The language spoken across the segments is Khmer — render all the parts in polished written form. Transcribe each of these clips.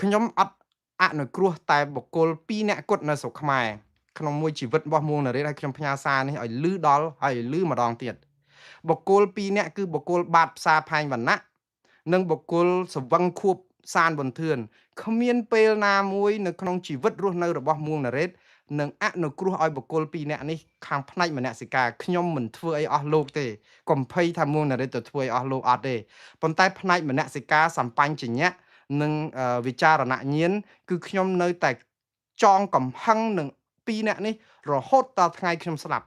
ខ្ញុំអត់អនុគ្រោះតែបុគ្គល2នាក់គត់នៅស្រុកខ្មែរក្នុងមួយជីវិតរបស់មួងណារ៉េតឲ្យខ្ញុំផ្ញើសារនេះឲ្យលឺដល់ហើយលឺម្ដងទៀតបុគ្គល2នាក់គឺបុគ្គលបាតផ្សារផែងវណ្ណៈនិងបុគ្គលសវឹងខួបសានប៊ុនធឿនគ្មានពេលណាមួយនៅក្នុងជីវិតរស់នៅរបស់មួងណារ៉េតនឹងអនុគ្រោះឲ្យបុគ្គល2នាក់នេះខាងផ្នែកមនសិការខ្ញុំមិនធ្វើអីអស់លោកទេកុំភ័យថាមួងណារ៉េតទៅធ្វើអីអស់លោកអត់ទេប៉ុន្តែផ្នែកមនសិការសម្បញ្ញៈនិងវិចារណញ្ញាណគឺខ្ញុំនៅតែចងកំហឹងនឹងពីរនាក់នេះរហូតដល់ថ្ងៃខ្ញុំស្លាប់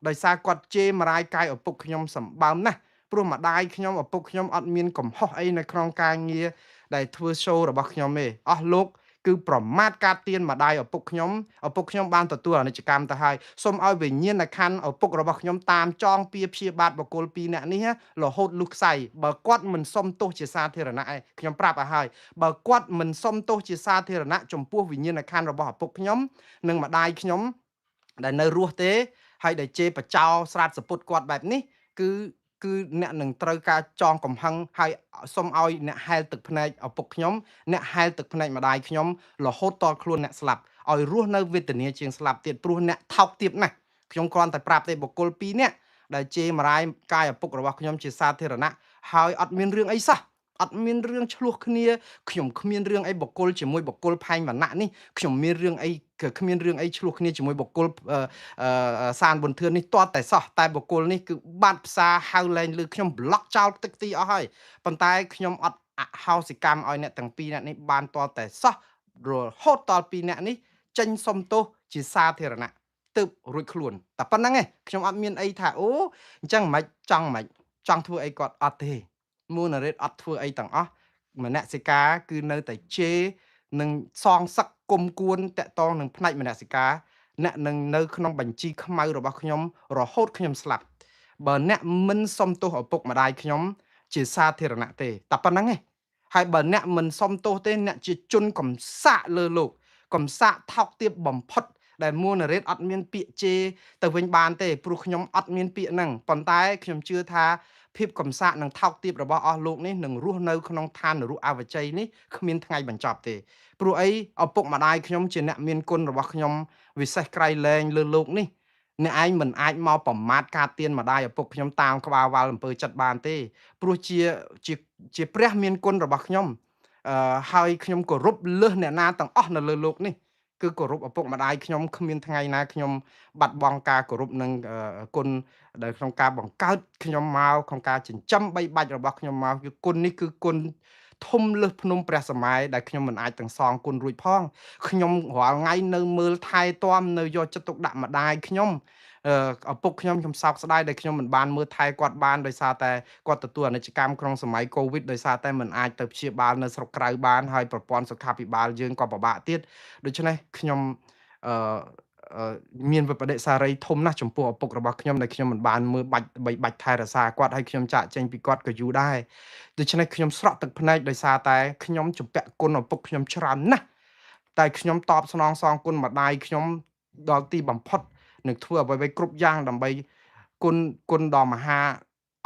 ដោយសារគាត់ជេរម្រាយកាយឪពុកខ្ញុំសម្បើមណាស់ព្រោះម្ដាយខ្ញុំឪពុកខ្ញុំអត់មានកំហុសអីនៅក្នុងការងារដែលធ្វើ show របស់ខ្ញុំទេអស់លោកគឺប្រមាថការទៀនម្ដាយឪពុកខ្ញុំឪពុកខ្ញុំបានទទួលអនិច្ចកម្មទៅហើយសូមឲ្យវិញ្ញាណក្ខន្ធឪពុករបស់ខ្ញុំតាមចងពៀព្យាបាទបុគ្គលពីរនាក់នេះរហូតលុះខ្សែបើគាត់មិនសុំទោសជាសាធារណៈឯងខ្ញុំប្រាប់ឲ្យហើយបើគាត់មិនសុំទោសជាសាធារណៈចំពោះវិញ្ញាណក្ខន្ធរបស់ឪពុកខ្ញុំនិងម្ដាយខ្ញុំដែលនៅរស់ទេហើយដែលជេរបចោស្រាតសពុតគាត់បែបនេះគឺអ្នកនឹងត្រូវការចងកំហឹងហើយសូមឲ្យអ្នកហែលទឹកភ្នែកឪពុកខ្ញុំអ្នកហែលទឹកភ្នែកម្ដាយខ្ញុំរហូតតខ្លួនអ្នកស្លាប់ឲ្យរស់នៅវេទនាជាងស្លាប់ទៀតព្រោះអ្នកថោកទាបណាស់ខ្ញុំគ្រាន់តែប្រាប់ទេបុគ្គលពីរនាក់ដែលជេរម្រាយកាយឪពុករបស់ខ្ញុំជាសាធារណៈហើយអត់មានរឿងអីសោះអត់មានរឿងឆ្លោះគ្នាខ្ញុំគ្មានរឿងអីបុគ្គលជាមួយបុគ្គលផែងវណ្ណៈនេះខ្ញុំមានរឿងអីគ្មានរឿងអីឆ្លោះគ្នាជាមួយបុគ្គលសានប៊ុនធឿននេះទាត់តែសោះតែបុគ្គលនេះគឺបាត់ផ្សារហៅលែងលឺខ្ញុំប្លុកចោលទឹកទីអស់ហើយប៉ុន្តែខ្ញុំអត់អហោសិកម្មឲ្យអ្នកទាំងពីរអ្នកនេះបានទាល់តែសោះរហូតដល់ពីរអ្នកនេះចេញសុំទោសជាសាធារណៈទើបរួចខ្លួនតែប៉ុណ្្នឹងឯងខ្ញុំអត់មានអីថាអូអញ្ចឹងមិនចង់មិនចង់ធ្វើអីគាត់អត់ទេមួណារ៉េតអត់ធ្វើអីទាំងអស់មនសិការគឺនៅតែជេរនិងសងសឹកគុំគួនតកតងនឹងផ្នែកមនសិការអ្នកនឹងនៅក្នុងបញ្ជីខ្មៅរបស់ខ្ញុំរហូតខ្ញុំស្លាប់បើអ្នកមិនសុំទោសឪពុកម្ដាយខ្ញុំជាសាធារណៈទេតែប៉ុណ្្នឹងឯងហើយបើអ្នកមិនសុំទោសទេអ្នកជាជនកំសាកលើលោកកំសាកថោកទាបបំផុតដែលមួណារ៉េតអត់មានពាក្យជេរទៅវិញបានទេព្រោះខ្ញុំអត់មានពាក្យហ្នឹងប៉ុន្តែខ្ញុំជឿថាភាពកំសាកនិងថោកទាបរបស់អស់លោកនេះនឹងរស់នៅក្នុងឋាននរកអវជ័យនេះគ្មានថ្ងៃបញ្ចប់ទេព្រោះអីឪពុកម្ដាយខ្ញុំជាអ្នកមានគុណរបស់ខ្ញុំវិសេសក្រៃលែងលើលោកនេះអ្នកឯងមិនអាចមកប្រមាថការទៀនម្ដាយឪពុកខ្ញុំតាមក្បាលវ៉ាល់អំពើចិត្តបានទេព្រោះជាជាជាព្រះមានគុណរបស់ខ្ញុំហើយខ្ញុំគោរពលើសអ្នកណាទាំងអស់នៅលើលោកនេះគឺគោរពឪពុកម្ដាយខ្ញុំគ្មានថ្ងៃណាខ្ញុំបាត់បង់ការគោរពនិងគុណដែលក្នុងការបង្កើតខ្ញុំមកក្នុងការចិញ្ចឹមបីបាច់របស់ខ្ញុំមកគឺគុណនេះគឺគុណធំលើសភ្នំព្រះសម័យដែលខ្ញុំមិនអាចទាំងសងគុណរួចផងខ្ញុំរាល់ថ្ងៃនៅមើលថែទាំនៅយកចិត្តទុកដាក់ម្ដាយខ្ញុំឪពុកខ្ញុំខ្ញុំសោកស្ដាយដែលខ្ញុំមិនបានមើលថែគាត់បានដោយសារតែគាត់ទទួលអនិច្ចកម្មក្នុងសម័យកូវីដដោយសារតែមិនអាចទៅព្យាបាលនៅស្រុកក្រៅបានហើយប្រព័ន្ធសុខាភិបាលយើងក៏ពិបាកទៀតដូច្នេះខ្ញុំអឺមានវិបដិសារីធំណាស់ចំពោះឪពុករបស់ខ្ញុំដែលខ្ញុំមិនបានមើលបាច់បីបាច់ថែរក្សាគាត់ហើយខ្ញុំចាកចេញពីគាត់ក៏យូរដែរដូច្នេះខ្ញុំស្រក់ទឹកភ្នែកដោយសារតែខ្ញុំជំពាក់គុណឪពុកខ្ញុំច្រើនណាស់តែខ្ញុំតបស្នងសងគុណម្ដាយខ្ញុំដល់ទីបំផុតនឹងធ្វើអ្វីៗគ្រប់យ៉ាងដើម្បីគុណដ៏មហា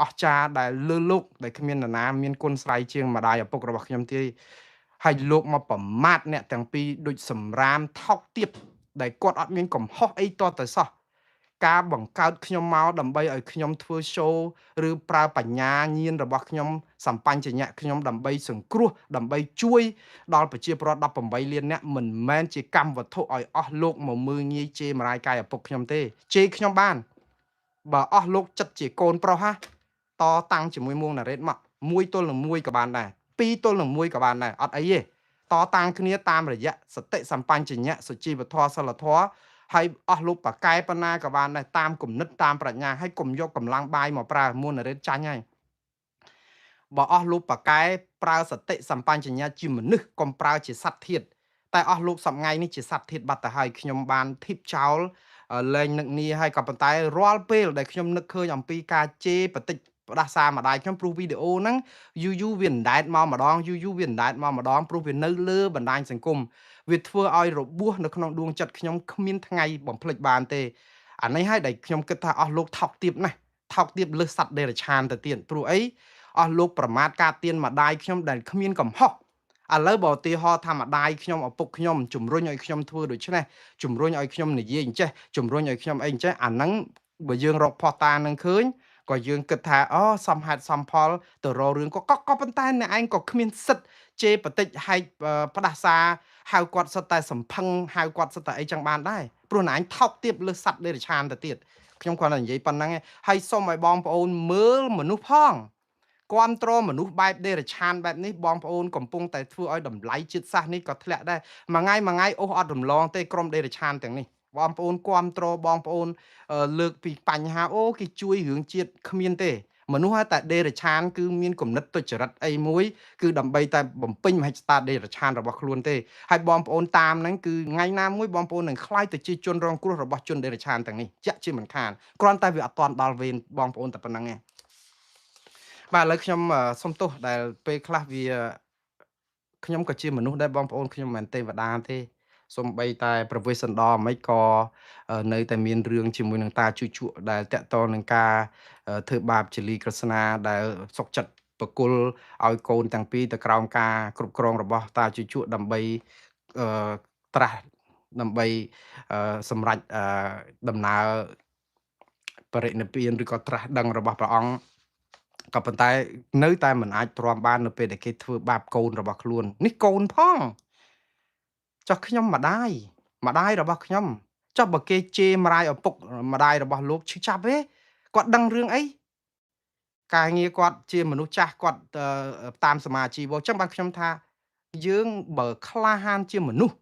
អស្ចារ្យដែលលើលោកដែលគ្មាននរណាមានគុណស្រ័យជាងម្ដាយឪពុករបស់ខ្ញុំទេហើយលោកមកប្រមាថអ្នកទាំងពីរដូចសម្រាមថោកទាបដែលគាត់អត់មានកំហុសអីទាល់តែសោះការបង្កើតខ្ញុំមកដើម្បីឲ្យខ្ញុំធ្វើ show ឬប្រើបញ្ញាញាណរបស់ខ្ញុំសម្បញ្ញៈខ្ញុំដើម្បីសង្គ្រោះដើម្បីជួយដល់ប្រជាពលរដ្ឋ18លានអ្នកមិនមែនជាកម្មវត្ថុឲ្យអស់លោកមកមើលងាយជេរម្រាយកាយឪពុកខ្ញុំទេជេរខ្ញុំបានបើអស់លោកចិត្តជាកូនប្រុសហ่ะតតាំងជាមួយមួងណារ៉េតមក1ទល់នឹង1ក៏បានដែរ2ទល់នឹង1ក៏បានដែរអត់អីទេតតាំងគ្នាតាមរយៈសតិសម្បញ្ញៈសុជីវធម៌សិលធម៌ហើយអស់លោកបកែប៉ុណ្ណាក៏បានដែរតាមគំនិតតាមប្រាជ្ញាហើយកុំយកកម្លាំងបាយមកប្រើមួណារ៉េតចាញ់ហើយបើអស់លោកបកែប្រើសតិសម្បញ្ញៈជាមនុស្សកុំប្រើជាសត្វធាតុតែអស់លោកសប្ងៃនេះជាសត្វធាតុបាត់ទៅហើយខ្ញុំបានធីបចោលលែងនឹកនីហើយក៏ប៉ុន្តែរាល់ពេលដែលខ្ញុំនឹកឃើញអំពីការជេរបតិចផ្ដាសាម្ដាយខ្ញុំព្រោះវីដេអូហ្នឹងយូរយូរវាអណ្ដែតមកម្ដងយូរយូរវាអណ្ដែតមកម្ដងព្រោះវានៅលើបណ្ដាញសង្គមវាធ្វើឲ្យរបួសនៅក្នុងដួងចិត្តខ្ញុំគ្មានថ្ងៃបំភ្លេចបានទេអានេះហើយដែលខ្ញុំគិតថាអស់លោកថោកទាបណាស់ថោកទាបលើសសត្វដេរឆានទៅទៀតព្រោះអីអស់លោកប្រមាថការទៀនម្ដាយខ្ញុំដែលគ្មានកំហុស ឥឡូវបើឧទាហរណ៍ថាម្ដាយខ្ញុំឪពុកខ្ញុំជំរុញឲ្យខ្ញុំធ្វើដូច្នេះជំរុញឲ្យខ្ញុំនិយាយអញ្ចេះជំរុញឲ្យខ្ញុំអីអញ្ចេះអាហ្នឹងបើយើងរកផោះតានឹងឃើញក៏យើងគិតថាអូសំហេតុសំផលទៅរករឿងក៏ក៏ប៉ុន្តែអ្នកឯងក៏គ្មានសិទ្ធជេរបតិចហែកផ្ដាសាហៅគាត់សិតតែសំផឹងហៅគាត់សិតតែអីចឹងបានដែរព្រោះអ្នកឯងថោកទាបលើសសត្វដេរឆានទៅទៀតខ្ញុំគ្រាន់តែនិយាយប៉ុណ្្នឹងឯងហើយសូមឲ្យបងប្អូនមើលមនុស្សផងគ្រប់គ្រងមនុស្សបែបដេរឆានបែបនេះបងប្អូនកំពុងតែធ្វើឲ្យតម្លៃជាតិសាសន៍នេះក៏ធ្លាក់ដែរមួយថ្ងៃមួយថ្ងៃអូសអត់រំលងទេក្រុមដេរឆានទាំងនេះបងប្អូនគ្រប់គ្រងបងប្អូនលើកពីបញ្ហាអូគេជួយរឿងជាតិគ្មានទេមនុស្សហើយតែដេរឆានគឺមានគំនិតទុច្ចរិតអីមួយគឺដើម្បីតែបំពេញមហិច្ឆតាដេរឆានរបស់ខ្លួនទេហើយបងប្អូនតាមហ្នឹងគឺថ្ងៃណាមួយបងប្អូននឹងក្លាយទៅជាជនរងគ្រោះរបស់ជនដេរឆានទាំងនេះជាក់ជាមិនខានគ្រាន់តែវាអត់ទាន់ដល់វេនបងប្អូនតែប៉ុណ្្នឹងឯងបាទឥឡូវខ្ញុំសុំទោសដែលពេលខ្លះវាខ្ញុំក៏ជាមនុស្សដែរបងប្អូនខ្ញុំមិនមែនទេវតាទេសំបីតែប្រវេសន្តរមិនក៏នៅតែមានរឿងជាមួយនឹងតាជជក់ដែលតាក់ទងនឹងការធ្វើបាបជាលីក្រស្នាដែលសុកចិត្តបកគលឲ្យកូនទាំងពីរទៅក្រោមការគ្រប់គ្រងរបស់តាជជក់ដើម្បីត្រាស់ដើម្បីសម្រេចដំណើរបរិនិព្វានឬក៏ត្រាស់ដឹងរបស់ព្រះអង្គក៏ប៉ុន្តែនៅតែមិនអាចទ្រាំបាននៅពេលដែលគេធ្វើបាបកូនរបស់ខ្លួននេះកូនផងចុះខ្ញុំម្ដាយរបស់ខ្ញុំចុះបើគេជេរម្ដាយឪពុកម្ដាយរបស់លោកឈឺចាប់ទេគាត់ដឹងរឿងអីការងារគាត់ជាមនុស្សចាស់គាត់តាមសមាជីវអញ្ចឹងបានខ្ញុំថាយើងបើក្លាហានជាមនុស្ស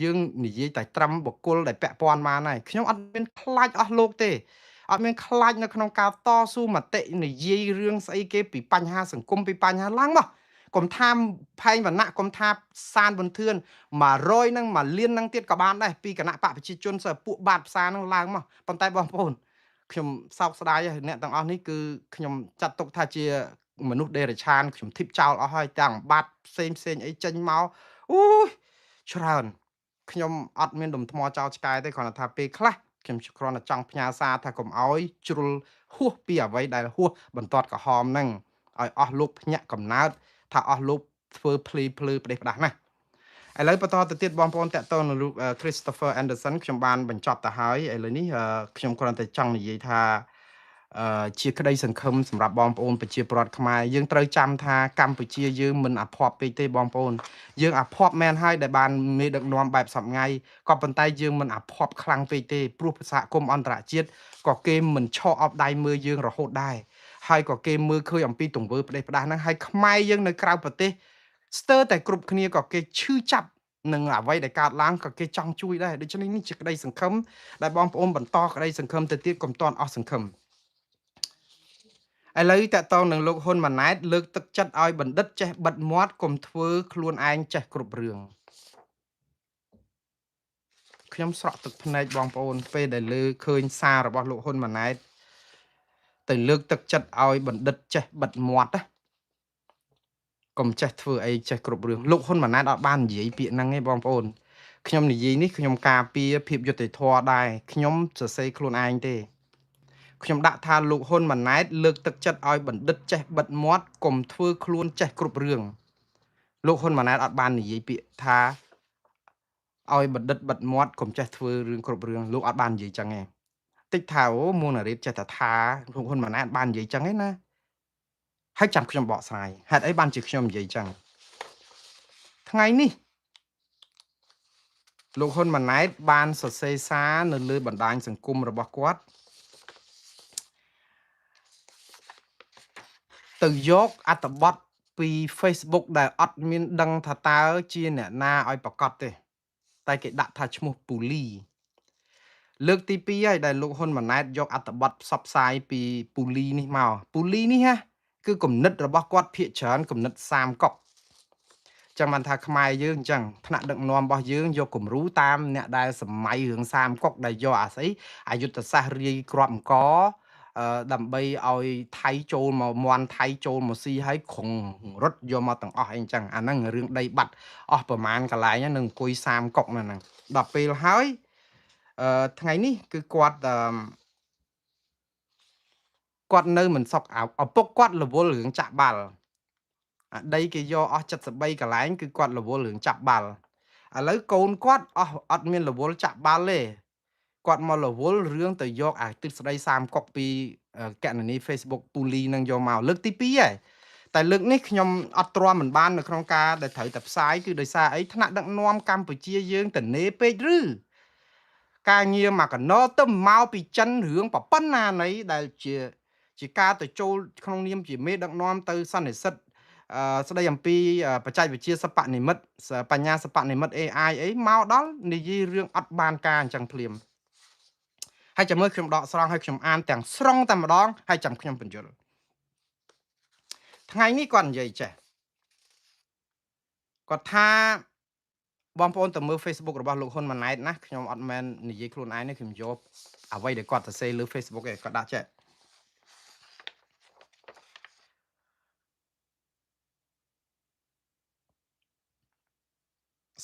យើងនិយាយតែត្រឹមបុគ្គលដែលពាក់ព័ន្ធបានហើយខ្ញុំអត់មានខ្លាចអស់លោកទេអត់មានខ្លាចនៅក្នុងការតស៊ូមតិនិយាយរឿងស្អីគេពីបញ្ហាសង្គមពីបញ្ហាឡើងមកកុំថាផែងវណ្ណៈកុំថាសានប៊ុនធឿន100នឹង1លាននឹងទៀតក៏បានដែរពីគណៈបកប្រជាជនសើពួកបាតផ្សារនឹងឡើងមកប៉ុន្តែបងប្អូនខ្ញុំសោកស្ដាយអ្នកទាំងអស់នេះគឺខ្ញុំចាត់ទុកថាជាមនុស្សដេរឆានខ្ញុំធីបចោលអស់ហើយទាំងបាតផ្សេងផ្សេងអីចេញមកអូយច្រើនខ្ញុំអត់មានដុំថ្មចោលឆ្កែទេគ្រាន់តែថាពេលខ្លះខ្ញុំគ្រាន់តែចង់ផ្ញើសារថាកុំឲ្យជ្រុលហួសពីអ្វីដែលហួសបន្ទាត់ក្រហមហ្នឹងឲ្យអស់លោកភ្ញាក់កំណើតថាអស់លោកធ្វើភ្លីភ្លឺផ្ដេសផ្ដាស់ណាស់ឥឡូវបន្តទៅទៀតបងប្អូនតាក់ទងនឹងលោក Christopher Anderson ខ្ញុំបានបញ្ចប់ទៅហើយឥឡូវនេះខ្ញុំគ្រាន់តែចង់និយាយថាជាក្តីសង្ឃឹមសម្រាប់បងប្អូនប្រជាពលរដ្ឋខ្មែរយើងត្រូវចាំថាកម្ពុជាយើងមិនអភ័ព្វពេកទេបងប្អូនយើងអភ័ព្វមែនហើយដែលបានមេដឹកនាំបែបសប្ងៃក៏ប៉ុន្តែយើងមិនអភ័ព្វខ្លាំងពេកទេព្រោះសហគមន៍អន្តរជាតិក៏គេមិនឈរអបដៃមើលយើងរហូតដែរហើយក៏គេមើលឃើញអំពីទង្វើផ្ដេសផ្ដាស់ហ្នឹងហើយខ្មែរយើងនៅក្រៅប្រទេសស្ទើរតែគ្រប់គ្នាក៏គេឈឺចាប់នឹងអ្វីដែលកើតឡើងក៏គេចង់ជួយដែរដូច្នេះនេះជាក្តីសង្ឃឹមដែលបងប្អូនបន្តក្តីសង្ឃឹមទៅទៀតកុំទាន់អស់សង្ឃឹមឥឡូវតកតងនឹងលោកហ៊ុនម៉ាណែតលើកទឹកចិត្តឲ្យបណ្ឌិតចេះបិទមាត់កុំធ្វើខ្លួនឯងចេះគ្រប់រឿងខ្ញុំស្រក់ទឹកភ្នែកបងប្អូនពេលដែលលើឃើញសាររបស់លោកហ៊ុនម៉ាណែតទៅលើកទឹកចិត្តឲ្យបណ្ឌិតចេះបិទមាត់ណាកុំចេះធ្វើអីចេះគ្រប់រឿងលោកហ៊ុនម៉ាណែតអត់បាននិយាយពាក្យហ្នឹងទេបងប្អូនខ្ញុំនិយាយនេះខ្ញុំការពារភាពយុត្តិធម៌ដែរខ្ញុំសរសេរខ្លួនឯងទេខ្ញុំដាក់ថាលោកហ៊ុនម៉ាណែតលើកទឹកចិត្តឲ្យបណ្ឌិតចេះបិទមាត់កុំធ្វើខ្លួនចេះគ្រប់រឿងលោកហ៊ុនម៉ាណែតអត់បាននិយាយពាក្យថាឲ្យបណ្ឌិតបិទមាត់កុំចេះធ្វើរឿងគ្រប់រឿងលោកអត់បាននិយាយចឹងទេតិចថាអូមួងណារ៉េតចេះតែថាលោកហ៊ុនម៉ាណែតបាននិយាយចឹងឯណាហើយចាំខ្ញុំបកស្រាយហេតុអីបានជាខ្ញុំនិយាយចឹងថ្ងៃនេះលោកហ៊ុនម៉ាណែតបានសរសេរសារនៅលើបណ្ដាញសង្គមរបស់គាត់ទៅយកអត្ថបទពី Facebook ដែលអត់មានដឹងថាតើជាអ្នកណាឲ្យប្រកាសទេតែគេដាក់ថាឈ្មោះពូលីលើកទី2ហើយដែលលោកហ៊ុនម៉ាណែតយកអត្ថបទផ្សព្វផ្សាយពីពូលីនេះមកពូលីនេះហ่ะគឺគំនិតរបស់គាត់ភាកច្រើនគំនិតសាមកុកចឹងបានថាខ្មែរយើងអញ្ចឹងថ្នាក់ដឹកនាំរបស់យើងយកគំរូតាមអ្នកដែលសម័យរឿងសាមកុកដែលយកអាស្អីអយុទ្ធសាស្ត្ររាយគ្រាប់អង្គដើម្បីឲ្យថៃចូលមកមន់ថៃចូលមកស៊ីឲ្យក្រុងរត់យកមកទាំងអស់អីអញ្ចឹងអាហ្នឹងរឿងដីបាត់អស់ប្រមាណកន្លែងហ្នឹងនឹងអង្គុយសាមកុកហ្នឹងដល់ពេលហើយថ្ងៃនេះគឺគាត់គាត់នៅមិនសុខឪពុកគាត់រវល់រឿងចាក់បាល់ អាដីគេយកអស់73កន្លែងគឺគាត់រវល់រឿងចាប់បាល់ឥឡូវកូនគាត់អស់អត់មានរវល់ចាក់បាល់ទេគាត់មករវល់រឿងទៅយកអាទិសស្ដីសាមកុកពីកណនី Facebook ពូលីនឹងយកមកលើកទី2ហើយតែលើកនេះខ្ញុំអត់ទ្រាំមិនបាននៅក្នុងការដែលត្រូវតែផ្សាយគឺដោយសារអីថ្នាក់ដឹកនាំកម្ពុជាយើងតនេពេកឬការងារមកកណោទៅមកពីចិនរឿងប្រប៉ុណ្ណាណីដែលជាការទៅចូលក្នុងនាមជាមេដឹកនាំទៅសន្និសិទស្ដីអំពីបច្ចេកវិទ្យាសិប្បនិមិត្តបញ្ញាសិប្បនិមិត្ត AI អីមកដល់និយាយរឿងអត់បានការអញ្ចឹងភ្លាមហើយចាំមើលខ្ញុំដកស្រង់ហើយខ្ញុំអានទាំងស្រុងតែម្ដងហើយចាំខ្ញុំបញ្យល់ថ្ងៃនេះគាត់និយាយចេះគាត់ថាបងប្អូនទៅមើល Facebook របស់លោកហ៊ុនម៉ាណែតណាខ្ញុំអត់មែននិយាយខ្លួនឯងទេខ្ញុំយកអ្វីដែលគាត់សរសេរលើ Facebook ឯងគាត់ដាក់ចេះ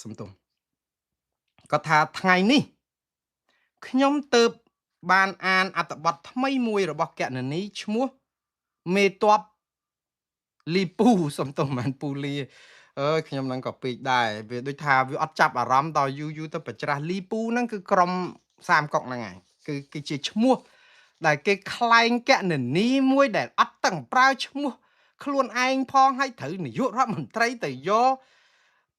សំទោសគាត់ថាថ្ងៃនេះខ្ញុំទៅបានអានអត្ថបទថ្មីមួយរបស់កណនីឈ្មោះមេតបលីពូសំទោសមិនពូលីអើយខ្ញុំនឹងក៏ពេកដែរវាដូចថាវាអត់ចាប់អារម្មណ៍ដល់យូរយូរទៅប្រច្រាស់លីពូហ្នឹងគឺក្រុមសាមកុកហ្នឹងហើយគឺជាឈ្មោះដែលគេក្លែងកណនីមួយដែលអត់ទាំងប្រើឈ្មោះខ្លួនឯងផងហើយត្រូវនាយករដ្ឋមន្ត្រីទៅយក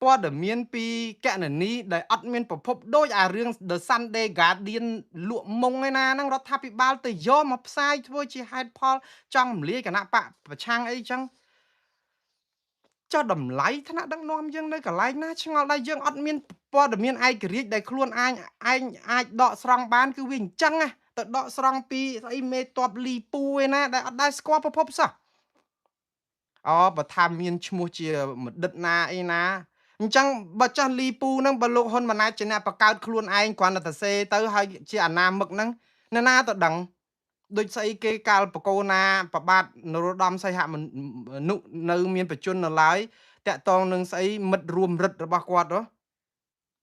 ព័ត៌មានពីកណនីដែលអត់មានប្រភពដូចអារឿង The Sunday Guardian លក់មុងឯណាហ្នឹងរដ្ឋាភិបាលទៅយកមកផ្សាយធ្វើជាហេតុផលចង់រំលាយគណៈបកប្រឆាំងអីចឹងចុះតម្លៃថ្នាក់ដឹកនាំយើងនៅកន្លែងណាឆ្ងល់ដែរយើងអត់មានព័ត៌មានឯករាជ្យដែលខ្លួនឯងអាចដកស្រង់បានគឺវាអញ្ចឹងណាទៅដកស្រង់ពីស្អីមេតបលីពូឯណាដែលអត់ដែលស្គាល់ប្រភពសោះអូបើថាមានឈ្មោះជាមដិតណាអីណាអញ្ចឹងបើចាស់លីពូហ្នឹងបើលោកហ៊ុនម៉ាណែតជាអ្នកបង្កើតខ្លួនឯងគ្រាន់តែសរសេរទៅហើយជាអាណាមឹកហ្នឹងអ្នកណាទៅដឹងដូចស្អីគេកាលបកោណាប្របាទនរោត្តមសីហនុនៅមានបច្ចុប្បន្ននៅឡើយតាក់តងនឹងស្អីមិត្តរួមរិទ្ធរបស់គាត់ហ៎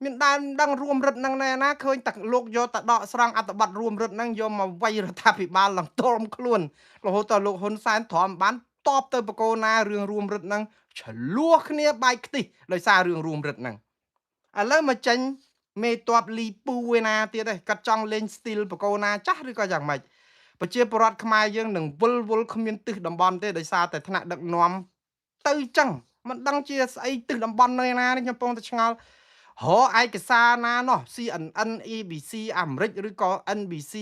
មានដើមដឹងរួមរិទ្ធហ្នឹងណែណាឃើញតែលោកយកតែដកស្រង់អត្ថបទរួមរិទ្ធហ្នឹងយកមកវាយរដ្ឋាភិបាលឡើងទល់ខ្លួនរហូតដល់លោកហ៊ុនសែនទ្រាំបានតបទៅបកោណារឿងរួមរិទ្ធហ្នឹងឆ្លោះគ្នាបែកខ្ទិះដោយសាររឿងរួមរិទ្ធហ្នឹងឥឡូវមកចេញមេតបលីពូឯណាទៀតឯងគាត់ចង់លេងស្ទីលបកោណាចាស់ឬក៏យ៉ាងម៉េចប្រជាពលរដ្ឋខ្មែរយើងនឹងវិលវល់គ្មានទិសតំបន់ទេដោយសារតែថ្នាក់ដឹកនាំទៅចឹងមិនដឹងជាស្អីទិសតំបន់នៅណានេះខ្ញុំកំពុងតែឆ្ងល់រកឯកសារណានោះ CNN ABC អាមេរិកឬក៏ NBC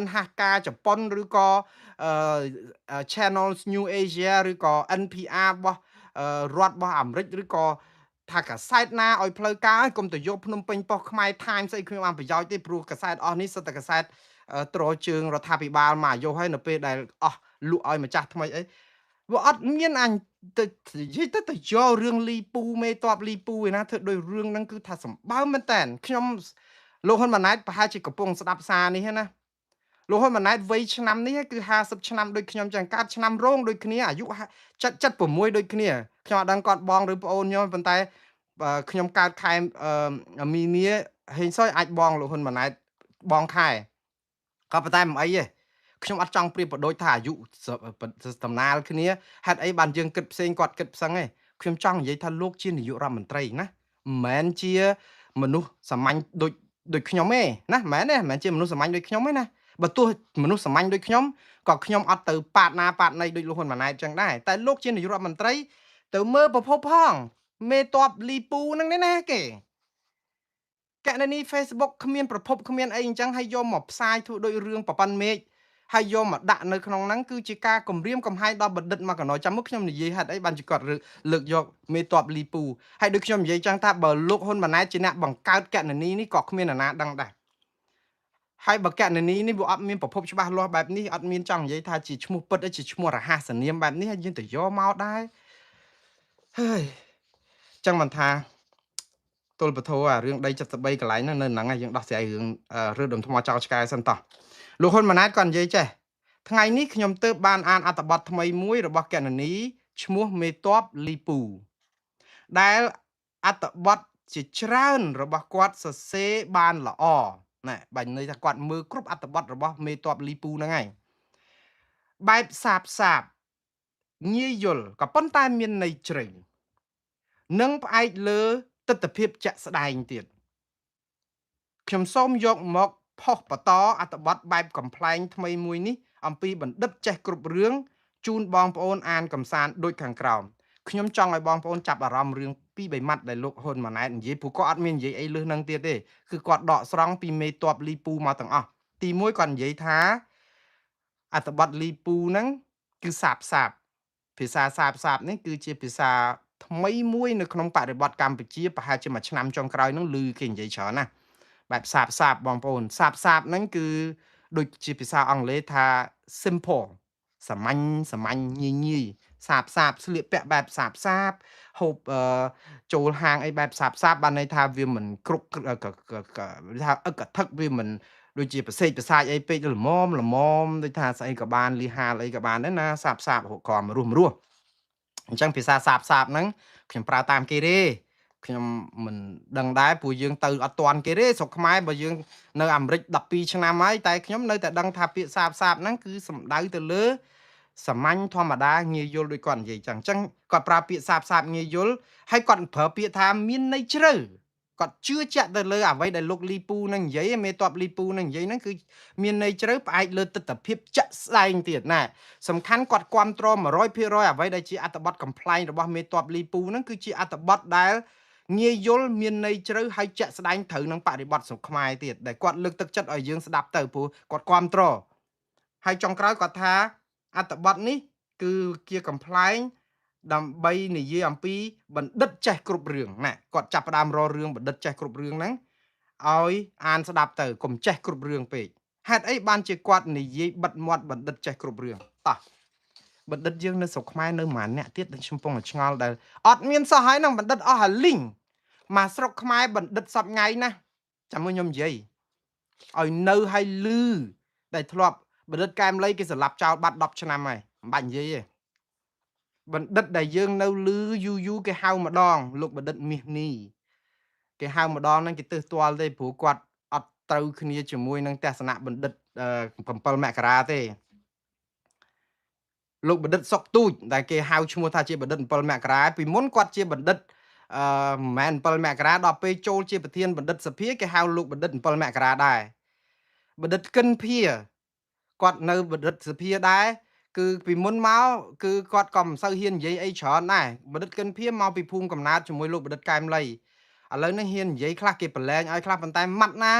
NHK ជប៉ុនឬក៏ Channel New Asia ឬក៏ NPR របស់រដ្ឋរបស់អាមេរិកឬក៏ថាកាសែតណាឲ្យផ្លូវការឲ្យកុំទៅយកភ្នំពេញប៉ុស្តិ៍ខ្មែរ Times ស្អីខ្ញុំបានប្រយោជន៍ទេព្រោះកាសែតអស់នេះសុទ្ធតែកាសែតត្រជើងរដ្ឋាភិបាលមកអាយុហើយនៅពេលដែលអស់លក់ឲ្យម្ចាស់ថ្មីអីវាអត់មានអញទៅនិយាយទៅទៅយករឿងលីពូមេតបលីពូឯណាធ្វើដោយរឿងហ្នឹងគឺថាសម្បើមមែនតើខ្ញុំលោកហ៊ុនម៉ាណែតប្រហែលជាកំពុងស្ដាប់សារនេះណាលោកហ៊ុនម៉ាណែតវ័យឆ្នាំនេះគឺ50ឆ្នាំដូចខ្ញុំចឹងកើតឆ្នាំរោងដូចគ្នាអាយុ76ដូចគ្នាខ្ញុំអត់ដឹងគាត់បងឬប្អូនខ្ញុំប៉ុន្តែខ្ញុំកើតខែមីនាហេងសុយអាចបងលោកហ៊ុនម៉ាណែតបងខែក៏ប៉ុន្តែមិនអីទេខ្ញុំអត់ចង់ប្រៀបប្រដូចថាអាយុតំណាលគ្នាហេតុអីបានយើងគិតផ្សេងគាត់គិតផ្សេងទេខ្ញុំចង់និយាយថាលោកជានាយករដ្ឋមន្ត្រីណាមិនមែនជាមនុស្សសាមញ្ញដូចខ្ញុំទេណាមិនមែនទេមិនមែនជាមនុស្សសាមញ្ញដូចខ្ញុំទេណាបើទោះមនុស្សសាមញ្ញដូចខ្ញុំក៏ខ្ញុំអត់ទៅប៉ាតណាប៉ាតណីដូចលោកហ៊ុនម៉ាណែតចឹងដែរតែលោកជានាយករដ្ឋមន្ត្រីទៅមើលប្រភពផងមេតបលីពូហ្នឹងនេះណាគេកណនី Facebook គ្មានប្រភពគ្មានអីអញ្ចឹងហើយយកមកផ្សាយធ្វើដូចរឿងប្រប៉ិនមេឃហើយយកមកដាក់នៅក្នុងហ្នឹងគឺជាការគំរាមកំហែងដល់បណ្ឌិតមកកណោចាំមកខ្ញុំនិយាយហេតុអីបានជាគាត់លើកយកមេតបលីពូហើយដូចខ្ញុំនិយាយចឹងថាបើលោកហ៊ុនម៉ាណែតជាអ្នកបង្កើតកណនីនេះក៏គ្មាននរណាដឹងដែរហើយបើកណនីនេះវាអត់មានប្រភពច្បាស់លាស់បែបនេះអត់មានចង់និយាយថាជាឈ្មោះពិតជាឈ្មោះរហស្សនាមបែបនេះហើយយើងទៅយកមកដែរហើយចឹងមិនថាទល់ពធអារឿងដី73កន្លែងហ្នឹងនៅហ្នឹងហើយយើងដោះស្រាយរឿងរើដុំថ្មចោលឆ្កែសិនតោះលោកហ៊ុនម៉ាណែតគាត់និយាយចេះថ្ងៃនេះខ្ញុំទើបបានអានអត្ថបទថ្មីមួយរបស់កណនីឈ្មោះមេតបលីពូដែលអត្ថបទជាច្រើនរបស់គាត់សរសេរបានល្អណែបាញ់ន័យថាគាត់មើលគ្រប់អត្ថបទរបស់មេតបលីពូហ្នឹងហើយបែបសាបសាប ងាយយល់ក៏ប៉ុន្តែមានន័យជ្រៅនិងផ្អែកលើទិដ្ឋភាពជាក់ស្ដែងទៀតខ្ញុំសូមយកមកផុសបន្តអត្ថបទបែបកំប្លែងថ្មីមួយនេះអំពីបណ្ឌិតចេះគ្រប់រឿងជូនបងប្អូនអានកំសាន្តដូចខាងក្រោមខ្ញុំចង់ឲ្យបងប្អូនចាប់អារម្មណ៍រឿងពីរបីម៉ាត់ដែលលោកហ៊ុនម៉ាណែតនិយាយព្រោះគាត់អត់មាននិយាយអីលើសនឹងទៀតទេគឺគាត់ដកស្រង់ពីមេតបលីពូមកទាំងអស់ទី1គាត់និយាយថាអត្ថបទលីពូហ្នឹងគឺសាបសាបភាសាសាបសាបនេះគឺជាភាសាថ្មីមួយនៅក្នុងបរិបទកម្ពុជាប្រហែលជាមួយឆ្នាំចុងក្រោយហ្នឹងឮគេនិយាយច្រើនណាស់បែបសាបសាបបងប្អូនសាបសាបហ្នឹងគឺដូចជាភាសាអង់គ្លេសថា simple សាមញ្ញសាមញ្ញងាយងាយសាបសាបស្លៀកពាក់បែបសាបសាបហូបចូលហាងអីបែបសាបសាបបានន័យថាវាមិនគ្រប់ថាអឹកកថឹកវាមិនដូចជាប្រសេកប្រសាចអីពេកល្មមល្មមដូចថាស្អីក៏បានលីហាលអីក៏បានដែរណាសាបសាបហូបក្រមរស់រស់អញ្ចឹងភាសាសាបសាបហ្នឹងខ្ញុំប្រើតាមគេទេខ្ញុំមិនដឹងដែរព្រោះយើងទៅអត់ទាន់គេទេស្រុកខ្មែរបើយើងនៅអាមេរិក12ឆ្នាំហើយតែខ្ញុំនៅតែដឹងថាពាក្យសាបសាបហ្នឹងគឺសំដៅទៅលើសាមញ្ញធម្មតាងាយយល់ដូចគាត់និយាយចឹងអញ្ចឹងគាត់ប្រើពាក្យសាបសាបងាយយល់ហើយគាត់ប្រើពាក្យថាមានន័យជ្រៅគាត់ជឿជាក់ទៅលើអ្វីដែលលោកលីពូនឹងនិយាយមេតបលីពូនឹងនិយាយហ្នឹងគឺមានន័យជ្រៅផ្អែកលើទិដ្ឋភាពជាក់ស្ដែងទៀតណាសំខាន់គាត់គាំទ្រ 100% អ្វីដែលជាអត្ថបទកំប្លែងរបស់មេតបលីពូហ្នឹងគឺជាអត្ថបទដែលងាយយល់មានន័យជ្រៅហើយជាក់ស្ដែងត្រូវនឹងបរិបទស្រុកខ្មែរទៀតដែលគាត់លើកទឹកចិត្តឲ្យយើងស្ដាប់ទៅព្រោះគាត់គាំទ្រហើយចុងក្រោយគាត់ថាអត្ថបទនេះគឺជាកំប្លែងដើម្បីនិយាយអំពីបណ្ឌិតចេះគ្រប់រឿងណាគាត់ចាប់ផ្ដើមរករឿងបណ្ឌិតចេះគ្រប់រឿងហ្នឹងឲ្យអានស្ដាប់ទៅកុំចេះគ្រប់រឿងពេកហេតុអីបានជាគាត់និយាយបិទមាត់បណ្ឌិតចេះគ្រប់រឿងតោះបណ្ឌិតយើងនៅស្រុកខ្មែរនៅប្រហែលអ្នកទៀតដែលខ្ញុំកំពុងតែឆ្ងល់ដែលអត់មានសោះហើយហ្នឹងបណ្ឌិតអស់អាលីងមកស្រុកខ្មែរបណ្ឌិតសពថ្ងៃណាចាំមើលខ្ញុំនិយាយឲ្យនៅឲ្យលឺដែលធ្លាប់បណ្ឌិតកែមលីគេសម្លាប់ចោលបាត់10ឆ្នាំហើយមិនបាច់និយាយទេបណ្ឌិតដែលយើងនៅលឺយូរយូរគេហៅម្ដងលោកបណ្ឌិតមាសនេះគេហៅម្ដងហ្នឹងគេទើសទាល់ទេព្រោះគាត់អត់ត្រូវគ្នាជាមួយនឹងទស្សនៈបណ្ឌិត7មករាទេលោកបណ្ឌិតសុកទូចដែលគេហៅឈ្មោះថាជាបណ្ឌិត7មករាពីមុនគាត់ជាបណ្ឌិតមិនមែន7មករាដល់ពេលចូលជាប្រធានបណ្ឌិតសភាគេហៅលោកបណ្ឌិត7មករាដែរបណ្ឌិតកិនភាគាត់នៅបណ្ឌិតសភាដែរគឺពីមុនមកគឺគាត់ក៏មិនសូវហ៊ាននិយាយអីច្រើនដែរបណ្ឌិតកិនភាមកពីភូមិកំណើតជាមួយលោកបណ្ឌិតកែមលីឥឡូវនេះហ៊ាននិយាយខ្លះគេប្រឡែងឲ្យខ្លះប៉ុន្តែម៉ាត់ណា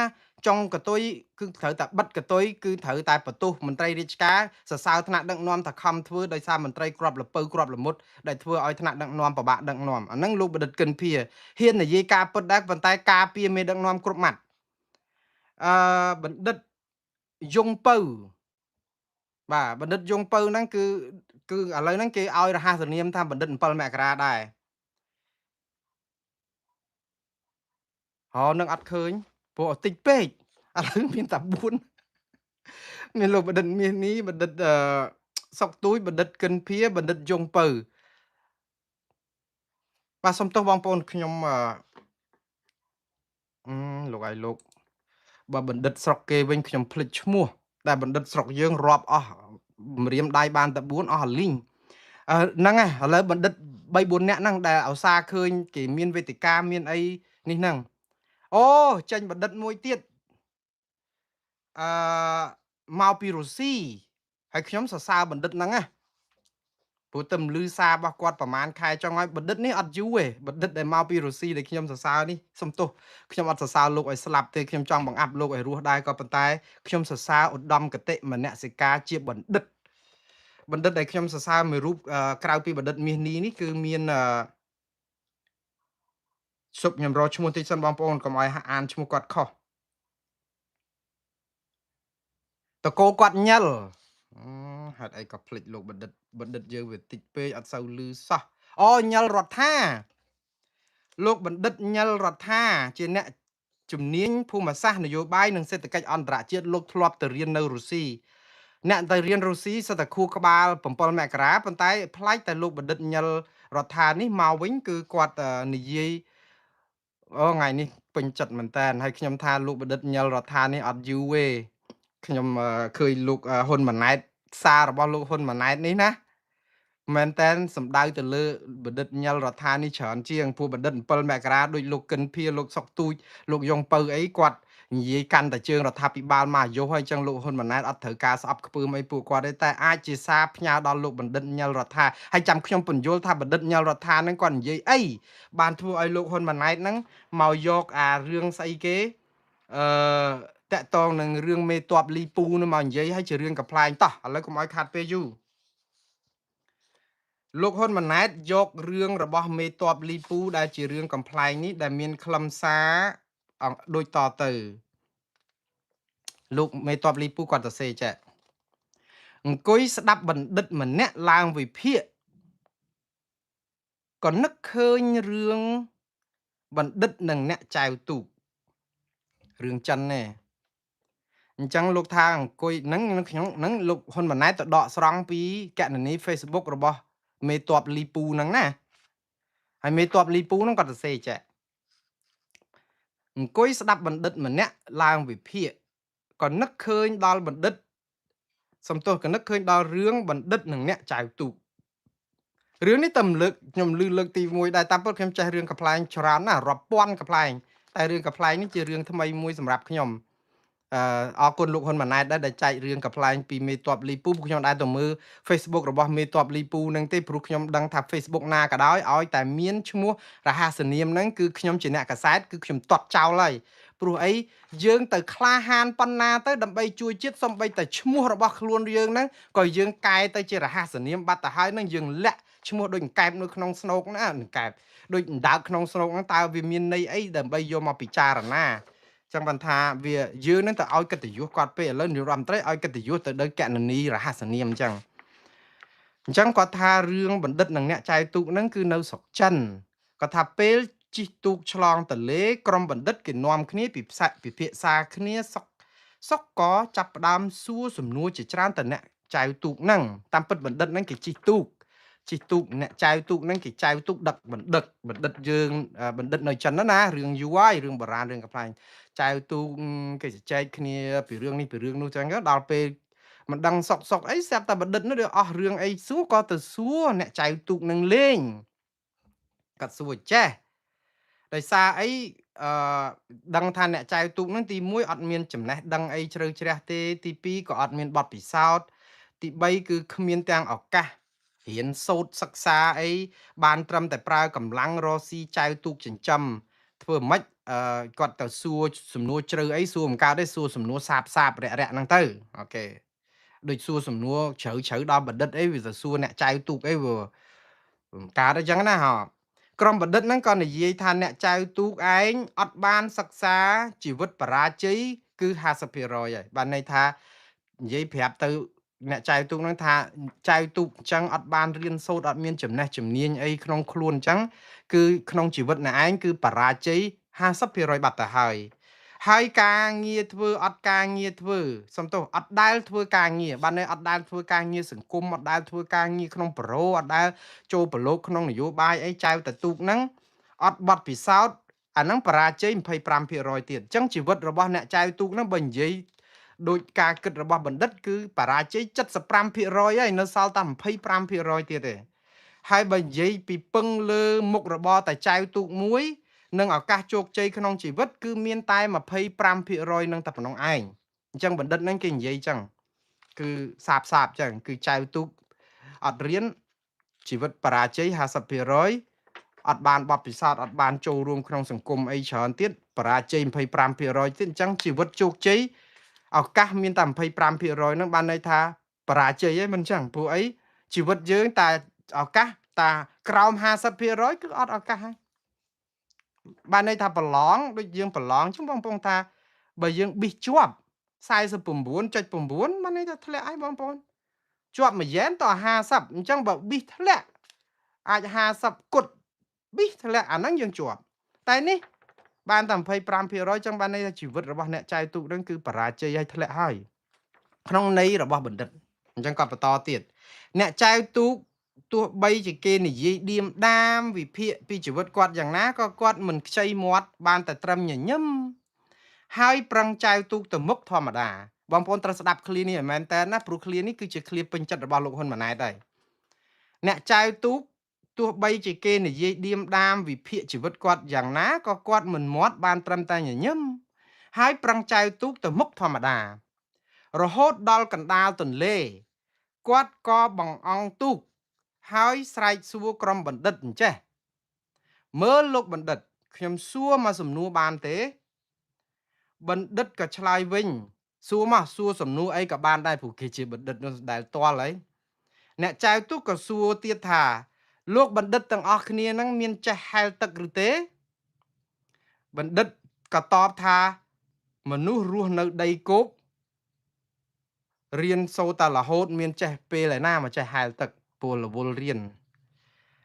ចុងកតុយគឺត្រូវតែបិទកតុយគឺត្រូវតែបន្ទោសមន្ត្រីរាជការសរសើរថ្នាក់ដឹកនាំថាខំធ្វើដោយសារមន្ត្រីក្របលពៅក្របលមុតដែលធ្វើឲ្យថ្នាក់ដឹកនាំពិបាកដឹកនាំអាហ្នឹងលោកបណ្ឌិតកិនភាហ៊ាននិយាយការពិតដែរប៉ុន្តែការពារមេដឹកនាំគ្រប់ម៉ាត់បណ្ឌិតយងពៅបាទបណ្ឌិតយងពៅហ្នឹងគឺឥឡូវហ្នឹងគេឲ្យរហស្សនាមថាបណ្ឌិត7មករាដែរហោនឹងអត់ឃើញព្រោះតិចពេកឥឡូវមានតែ4មានលោកបណ្ឌិតមាសនេះបណ្ឌិតសុកទូចបណ្ឌិតកិនភាបណ្ឌិតយងពៅបាទសុំទោសបងប្អូនខ្ញុំលោកឲ្យលោកបើបណ្ឌិតស្រុកគេវិញខ្ញុំភ្លេចឈ្មោះតែបណ្ឌិតស្រុកយើងរាប់អស់ម្រាមដៃបានតែ4អស់អាលីងហ្នឹងហើយឥឡូវបណ្ឌិត3 4នាក់ហ្នឹងដែលឧស្សាហ៍ឃើញគេមានវេទិកាមានអីនេះហ្នឹងអូចេញបណ្ឌិតមួយទៀតមកពីរុស្ស៊ីហើយខ្ញុំសរសើរបណ្ឌិតហ្នឹងណាព្រោះតែមលឺសាររបស់គាត់ប្រហែលខែចុងហើយបណ្ឌិតនេះអត់យូរទេបណ្ឌិតដែលមកពីរុស្ស៊ីដែលខ្ញុំសរសើរនេះសុំទោសខ្ញុំអត់សរសើរលោកឲ្យស្លាប់ទេខ្ញុំចង់បង្អាប់លោកឲ្យរស់ដែរក៏ប៉ុន្តែខ្ញុំសរសើរឧត្តមគតិមនសិការជាបណ្ឌិតបណ្ឌិតដែលខ្ញុំសរសើរមួយរូបក្រៅពីបណ្ឌិតមាសនេះនេះគឺមានសុបខ្ញុំរកឈ្មោះតិចសិនបងប្អូនកុំឲ្យអានឈ្មោះគាត់ខុសតកូគាត់ញ៉ិលហេតុអីក៏ភ្លេចលោកបណ្ឌិតបណ្ឌិតយើងវាតិចពេកអត់សូវឮសោះអូញ៉ិលរដ្ឋាលោកបណ្ឌិតញ៉ិលរដ្ឋាជាអ្នកជំនាញភូមិសាស្ត្រនយោបាយនិងសេដ្ឋកិច្ចអន្តរជាតិលោកធ្លាប់ទៅរៀននៅរុស្ស៊ីអ្នកទៅរៀនរុស្ស៊ីសិតតែខួរក្បាល7មករាប៉ុន្តែប្លែកតែលោកបណ្ឌិតញ៉ិលរដ្ឋានេះមកវិញគឺគាត់និយាយអូថ្ងៃនេះពេញចិត្តមែនតើហើយខ្ញុំថាលោកបណ្ឌិតញ៉ិលរដ្ឋានេះអត់យូរទេខ្ញុំឃើញលោកហ៊ុនម៉ាណែតសាររបស់លោកហ៊ុនម៉ាណែតនេះណា មែនតែនសំដៅទៅលើបណ្ឌិតញិលរដ្ឋានេះច្រើនជាងពួកបណ្ឌិត7មករាដូចលោកកិនភាលោកសុកទូចលោកយងពៅអីគាត់និយាយកាន់តែជើងរដ្ឋាភិបាលមកអាយុហើយចឹងលោកហ៊ុនម៉ាណែតអត់ត្រូវការស្អប់ខ្ពើមអីពួកគាត់ទេតែអាចជាសារផ្ញើដល់លោកបណ្ឌិតញិលរដ្ឋាហើយចាំខ្ញុំពន្យល់ថាបណ្ឌិតញិលរដ្ឋានឹងគាត់និយាយអីបានធ្វើឲ្យលោកហ៊ុនម៉ាណែតហ្នឹងមកយកអារឿងស្អីគេអឺតាក់តងនឹងរឿងមេតបលីពូនឹងមកនិយាយហើយជារឿងកំ pl ែងតោះឥឡូវកុំឲ្យខាត់ពេលយូរលោកហ៊ុនម៉ាណែតយករឿងរបស់មេតបលីពូដែលជារឿងកំ pl ែងនេះដែលមានខ្លឹមសារដូចតទៅលោកមេតបលីពូគាត់ទៅសេចេះអង្គុយស្ដាប់បណ្ឌិតម្នាក់ឡើងវិភាគក៏នឹកឃើញរឿងបណ្ឌិតនិងអ្នកចែវទូករឿងចិនទេអញ្ចឹងលោកថាអង្គុយហ្នឹងខ្ញុំហ្នឹងលោកហ៊ុនម៉ាណែតទៅដកស្រង់ពីកណនី Facebook របស់មេតបលីពូហ្នឹងណាហើយមេតបលីពូហ្នឹងគាត់ទៅសេចេះអង្គុយស្ដាប់បណ្ឌិតម្នាក់ឡើងវិភាគក៏នឹកឃើញដល់បណ្ឌិតសំទោសក៏នឹកឃើញដល់រឿងបណ្ឌិតនិងអ្នកចៅទូករឿងនេះតែលើកខ្ញុំលឺលើកទី1ដែរតាមពិតខ្ញុំចេះរឿងកំ pl ែងច្រើនណាស់រាប់ពាន់កំ pl ែងតែរឿងកំ pl ែងនេះជារឿងថ្មីមួយសម្រាប់ខ្ញុំអរគុណលោកហ៊ុនម៉ាណែតដែរដែលចែករឿងកំ pl ែងពីមេតបលីពូខ្ញុំដែរទៅមើល Facebook របស់មេតបលីពូនឹងទេព្រោះខ្ញុំដឹងថា Facebook ណាក៏ដោយឲ្យតែមានឈ្មោះរហស្សនាមហ្នឹងគឺខ្ញុំជាអ្នកកាសែតគឺខ្ញុំទាត់ចោលហើយព្រោះអីយើងទៅក្លាហានប៉ុណ្ណាទៅដើម្បីជួយជាតិសំបីតែឈ្មោះរបស់ខ្លួនយើងហ្នឹងក៏យើងកែទៅជារហស្សនាមបាត់ទៅហើយហ្នឹងយើងលាក់ឈ្មោះដូចអង្កែបនៅក្នុងស្នូកណាអង្កែបដូចអណ្ដើកក្នុងស្នូកហ្នឹងតើវាមានន័យអីដើម្បីយកមកពិចារណាចឹងបានថាវាយើងនឹងទៅឲ្យកិត្តិយសគាត់ពេកឥឡូវនាយករដ្ឋមន្ត្រីឲ្យកិត្តិយសទៅដល់កណនីរហស្សនាមអញ្ចឹងគាត់ថារឿងបណ្ឌិតនិងអ្នកចែវទូកហ្នឹងគឺនៅស្រុកចិនគាត់ថាពេលជិះទូកឆ្លងទលេក្រុមបណ្ឌិតគេនាំគ្នាពិភាក្សាគ្នាសុកក៏ចាប់ផ្ដើមសួរសំណួរជាច្រើនទៅអ្នកចែវទូកហ្នឹងតាមពិតបណ្ឌិតហ្នឹងគេជិះទូកអ្នកចែវទូកហ្នឹងគេចែវទូកដឹកបណ្ឌិតបណ្ឌិតយើងបណ្ឌិតនៅចិនណារឿងយូរហើយរឿងបុរាណរឿងកំ pl ែងចែវទូកគេជជែកគ្នាពីរឿងនេះពីរឿងនោះចឹងដល់ពេលមិនដឹងសុកអីស្រាប់តែបណ្ឌិតនោះវាអស់រឿងអីសួរក៏ទៅសួរអ្នកចែវទូកនឹងលេងគាត់សួរចេះដោយសារអីដឹងថាអ្នកចែវទូកនឹងទី1អត់មានចំណេះដឹងអីជ្រៅជ្រះទេទី2ក៏អត់មានបទពិសោធន៍ទី3គឺគ្មានទាំងឱកាសរៀនសូត្រសិក្សាអីបានត្រឹមតែប្រើកម្លាំងរស់ស៊ីចែវទូកចិញ្ចឹមធ្វើម៉េចគាត់ទៅសួរសំណួរជ្រៅអីសួរមិនកើតទេសួរសំណួរសាបសាបរាក់រាក់ហ្នឹងទៅអូខេដូចសួរសំណួរជ្រៅជ្រៅដល់បណ្ឌិតអីវាទៅសួរអ្នកចែវទូកអីវាមិនកើតអញ្ចឹងណាហ៎ក្រុមបណ្ឌិតហ្នឹងក៏និយាយថាអ្នកចែវទូកឯងអត់បានសិក្សាជីវិតបរាជ័យគឺ 50% ហើយបានន័យថានិយាយប្រាប់ទៅអ្នកចែវទូកហ្នឹងថាចែវទូកអញ្ចឹងអត់បានរៀនសូត្រអត់មានចំណេះជំនាញអីក្នុងខ្លួនអញ្ចឹងគឺក្នុងជីវិតអ្នកឯងគឺបរាជ័យ 50% បាត់ទៅហើយហើយការងារធ្វើអត់ការងារធ្វើសំទោសអត់ដែលធ្វើការងារបានន័យអត់ដែលធ្វើការងារសង្គមអត់ដែលធ្វើការងារក្នុងប្រូអត់ដែលចូលប្រឡូកក្នុងនយោបាយអីចែវតែទូកហ្នឹងអត់បត់ពិសោធន៍អាហ្នឹងបរាជ័យ 25% ទៀតអញ្ចឹងជីវិតរបស់អ្នកចែវទូកហ្នឹងបើនិយាយដោយការគិតរបស់បណ្ឌិតគឺបរាជ័យ 75% ហើយនៅសល់តែ 25% ទៀតទេហើយបើនិយាយពីពឹងលើមុខរបរតែចែវទូកមួយនិងឱកាសជោគជ័យក្នុងជីវិតគឺមានតែ 25% នឹងតែប៉ុណ្ណោះឯងអញ្ចឹងបណ្ឌិតហ្នឹងគេនិយាយអញ្ចឹងគឺសាបសាបអញ្ចឹងគឺចែវទូកអត់រៀនជីវិតបរាជ័យ 50% អត់បានបទពិសោធន៍អត់បានចូលរួមក្នុងសង្គមអីច្រើនទៀតបរាជ័យ 25% ទៀតអញ្ចឹងជីវិតជោគជ័យឱកាសមានតែ 25% ហ្នឹងបានន័យថាបរាជ័យឯងមិនអញ្ចឹងព្រោះអីជីវិតយើងតែឱកាសតាក្រោម 50% គឺអត់ឱកាសហើយបានន័យថាប្រឡងដូចយើងប្រឡងចឹងបងប្អូនថាបើយើងប៊ីសជាប់ 49.9 បានន័យថាធ្លាក់ហើយបងប្អូនជាប់មួយយ៉ែនត50អញ្ចឹងបើប៊ីសធ្លាក់អាច50គត់ប៊ីសធ្លាក់អាហ្នឹងយើងជាប់តែនេះបានតែ 25% ចឹងបានន័យថាជីវិតរបស់អ្នកចែវទូកហ្នឹងគឺបរាជ័យហើយធ្លាក់ហើយក្នុងន័យរបស់បណ្ឌិតអញ្ចឹងគាត់បន្តទៀតអ្នកចែវទូកទោះបីជាគេនិយាយឌៀមដាមវិភាគពីជីវិតគាត់យ៉ាងណាក៏គាត់មិនខ្ចីមាត់បានតែត្រឹមញញឹមហើយប្រឹងចែវទូកទៅមុខធម្មតាបងប្អូនត្រូវស្ដាប់ឃ្លានេះឲ្យមែនតើណាព្រោះឃ្លានេះគឺជាឃ្លាពេញចិត្តរបស់លោកហ៊ុនម៉ាណែតហើយ អ្នកចែវទូកទោះបីជាគេនិយាយឌៀមដាមវិភាគជីវិតគាត់យ៉ាងណាក៏គាត់មិនមាត់បានត្រឹមតែញញឹមហើយប្រឹងចែវទូកទៅមុខធម្មតារហូតដល់កណ្ដាលទន្លេគាត់ក៏បង្អង់ទូកហើយស្រែកសួរក្រុមបណ្ឌិតអញ្ចេះមើលលោកបណ្ឌិតខ្ញុំសួរមកសំណួរបានទេបណ្ឌិតក៏ឆ្លើយវិញសួរមកសួរសំណួរអីក៏បានដែរព្រោះគេជាបណ្ឌិតនោះដែលទាល់ហើយអ្នកចែវទូកក៏សួរទៀតថាលោកបណ្ឌិតទាំងអស់គ្នានឹងមានចេះហែលទឹកឬទេបណ្ឌិតក៏តបថាមនុស្សរស់នៅដីគោករៀនសូត្រតែរហូតមានចេះពេលឯណាមកចេះហែលទឹកពលរវល់រៀន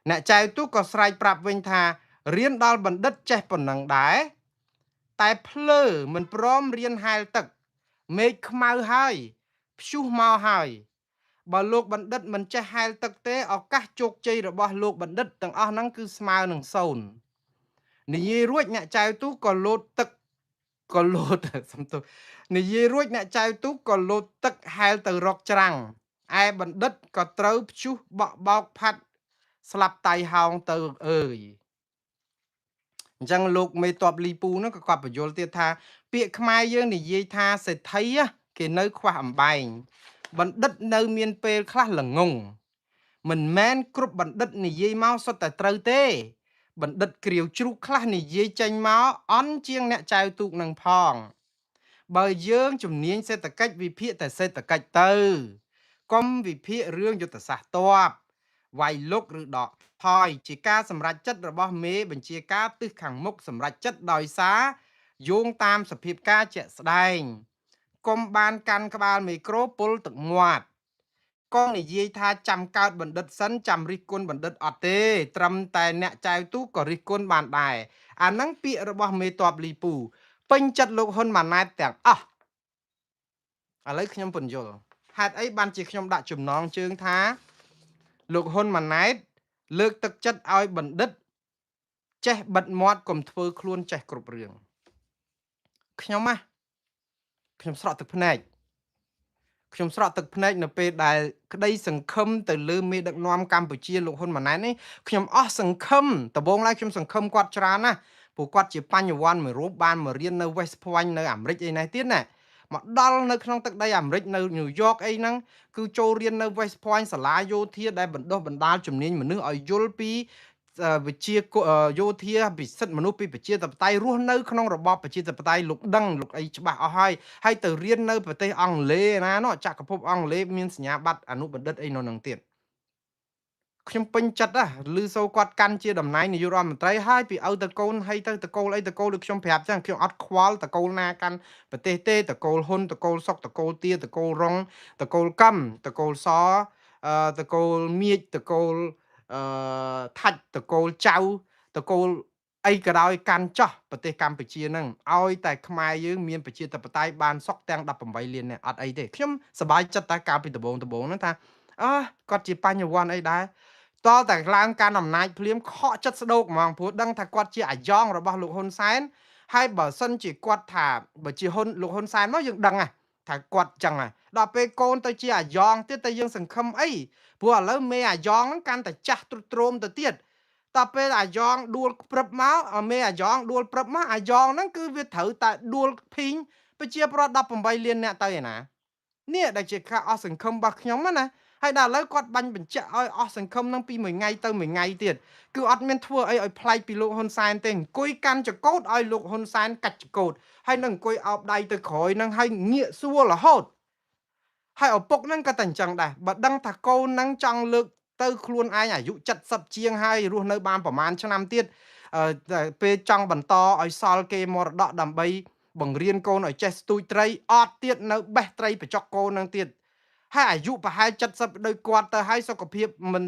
អ្នកចែវទូកក៏ស្រែកប្រាប់វិញថារៀនដល់បណ្ឌិតចេះប៉ុណ្ណឹងដែរតែភ្លើមិនព្រមរៀនហែលទឹកមេឃខ្មៅហើយព្យុះមកហើយបើលោកបណ្ឌិតមិនចេះហែលទឹកទេឱកាសជោគជ័យរបស់លោកបណ្ឌិតទាំងអស់ហ្នឹងគឺស្មើនឹង0និយាយរួចអ្នកចែវទូកក៏លោតទឹកក៏លោតសំទោសនិយាយរួចអ្នកចែវទូកក៏លោតទឹកហែលទៅរកច្រាំងឯបណ្ឌិតក៏ត្រូវព្យុះបក់បោកផាត់ស្លាប់តៃហោងទៅអើយអញ្ចឹងលោកមេតបលីពូហ្នឹងក៏គាត់បញ្យល់ទៀតថាពាក្យខ្មែរយើងនិយាយថាសេដ្ឋីគេនៅខ្វះអំបែងបណ្ឌិតនៅមានពេលខ្លះល្ងងមិនមែនគ្រប់បណ្ឌិតនិយាយមកសុទ្ធតែត្រូវទេបណ្ឌិតគ្រាវជ្រូកខ្លះនិយាយចេញមកអន់ជាងអ្នកចែវទូកនឹងផងបើយើងជំនាញសេដ្ឋកិច្ចវិភាគតែសេដ្ឋកិច្ចទៅកុំវិភាគរឿងយុទ្ធសាស្ត្រតបវាយលុកឬដកថយជាការសម្រេចចិត្តរបស់មេបញ្ជាការទិសខាងមុខសម្រេចចិត្តដោយសារយោងតាមសភាពការជាក់ស្ដែងកុំបានកាន់ក្បាលមីក្រូពុលទឹកមាត់កុំនិយាយថាចាំកើតបណ្ឌិតសិនចាំរិះគន់បណ្ឌិតអត់ទេត្រឹមតែអ្នកចែវទូកក៏រិះគន់បានដែរអាហ្នឹងពាក្យរបស់មេតបលីពូពេញចិត្តលោកហ៊ុនម៉ាណែតទាំងអស់ឥឡូវខ្ញុំពន្យល់ហេតុអីបានជាខ្ញុំដាក់ចំណងជើងថាលោកហ៊ុនម៉ាណែតលើកទឹកចិត្តឲ្យបណ្ឌិតចេះបិទមាត់កុំធ្វើខ្លួនចេះគ្រប់រឿងខ្ញុំណាខ្ញុំស្រក់ទឹកភ្នែកខ្ញុំស្រក់ទឹកភ្នែកនៅពេលដែលក្តីសង្ឃឹមទៅលើមេដឹកនាំកម្ពុជាលោកហ៊ុនម៉ាណែតនេះខ្ញុំអស់សង្ឃឹមដំបូងឡើយខ្ញុំសង្ឃឹមគាត់ច្រើនណាស់ព្រោះគាត់ជាបញ្ញវន្តមួយរូបបានមករៀននៅ West Point នៅអាមេរិកអីនេះទៀតណាមកដល់នៅក្នុងទឹកដីអាមេរិកនៅ New York អីហ្នឹងគឺចូលរៀននៅ West Point សាលាយោធាដែលបណ្ដុះបណ្ដាលជំនាញមនុស្សឲ្យយល់ពីវិជាយោធាពិសិដ្ឋមនុស្សពីប្រជាធិបតេយ្យរស់នៅក្នុងរបបប្រជាធិបតេយ្យលោកដឹងលោកអីច្បាស់អស់ហើយហើយទៅរៀននៅប្រទេសអង់គ្លេសណានោះចក្រភពអង់គ្លេសមានសញ្ញាបត្រអនុបណ្ឌិតអីនៅនឹងទៀតខ្ញុំពេញចិត្តណាឮសូគាត់កាន់ជាតំណែងនាយករដ្ឋមន្ត្រីហើយពីឪតកូលហើយទៅតកូលអីតកូលដូចខ្ញុំប្រាប់ចឹងខ្ញុំអត់ខ្វល់តកូលណាកាន់ប្រទេសទេតកូលហ៊ុនតកូលសុកតកូលទាតកូលរុងតកូលកឹមតកូលសតកូលមៀចតកូលថាច់តកូលចៅតកូលអីក៏ដោយកាន់ចោះប្រទេសកម្ពុជាហ្នឹងឲ្យតែខ្មែរយើងមានប្រជាធិបតេយ្យបានសុខទាំង18លាននេះអត់អីទេខ្ញុំសប្បាយចិត្តតែកាលពីដំបូងហ្នឹងថាអើគាត់ជាបញ្ញវន្តអីដែរតតែឡើងកាន់អំណាចភ្លាមខកចិត្តស្ដោកហ្មងព្រោះដឹងថាគាត់ជាអាយ៉ងរបស់លោកហ៊ុនសែនហើយបើសិនជាគាត់ថាបើជាហ៊ុនលោកហ៊ុនសែនមកយើងដឹងថាគាត់ចឹងហើយដល់ពេលកូនទៅជាអាយ៉ងទៀតតែយើងសង្ឃឹមអីព្រោះឥឡូវមេអាយ៉ងហ្នឹងកាន់តែចាស់ទ្រុឌទ្រោមទៅទៀតតពេលអាយ៉ងដួលព្រឹបមកមេអាយ៉ងដួលព្រឹបមកអាយ៉ងហ្នឹងគឺវាត្រូវតែដួលភីងប្រជាពលរដ្ឋ18លានអ្នកទៅឯណានេះដែលជាការអស់សង្ឃឹមរបស់ខ្ញុំណាហើយដល់ឥឡូវគាត់បាញ់បញ្ជាក់ឲ្យអស់សង្ឃឹមនឹងពីមួយថ្ងៃទៅមួយថ្ងៃទៀតគឺអត់មានធ្វើអីឲ្យប្លែកពីលោកហ៊ុនសែនទេអង្គុយកាន់ចកោតឲ្យលោកហ៊ុនសែនកាច់ចកោតហើយនឹងអង្គុយអោបដៃទៅក្រោយនឹងហើយងាកសួររហូតហើយឪពុកនឹងក៏តែអញ្ចឹងដែរបើដឹងថាកូននឹងចង់លើកទៅខ្លួនឯងអាយុ70ជាងហើយរស់នៅបានប្រហែលឆ្នាំទៀតពេលចង់បន្តឲ្យសល់គេមរតកដើម្បីបង្រៀនកូនឲ្យចេះស្ទូចត្រីអត់ទៀតនៅបេះត្រីបញ្ចុកកូននឹងទៀតហើយអាយុប្រហែល70ដូចគាត់ទៅហើយសុខភាពមិន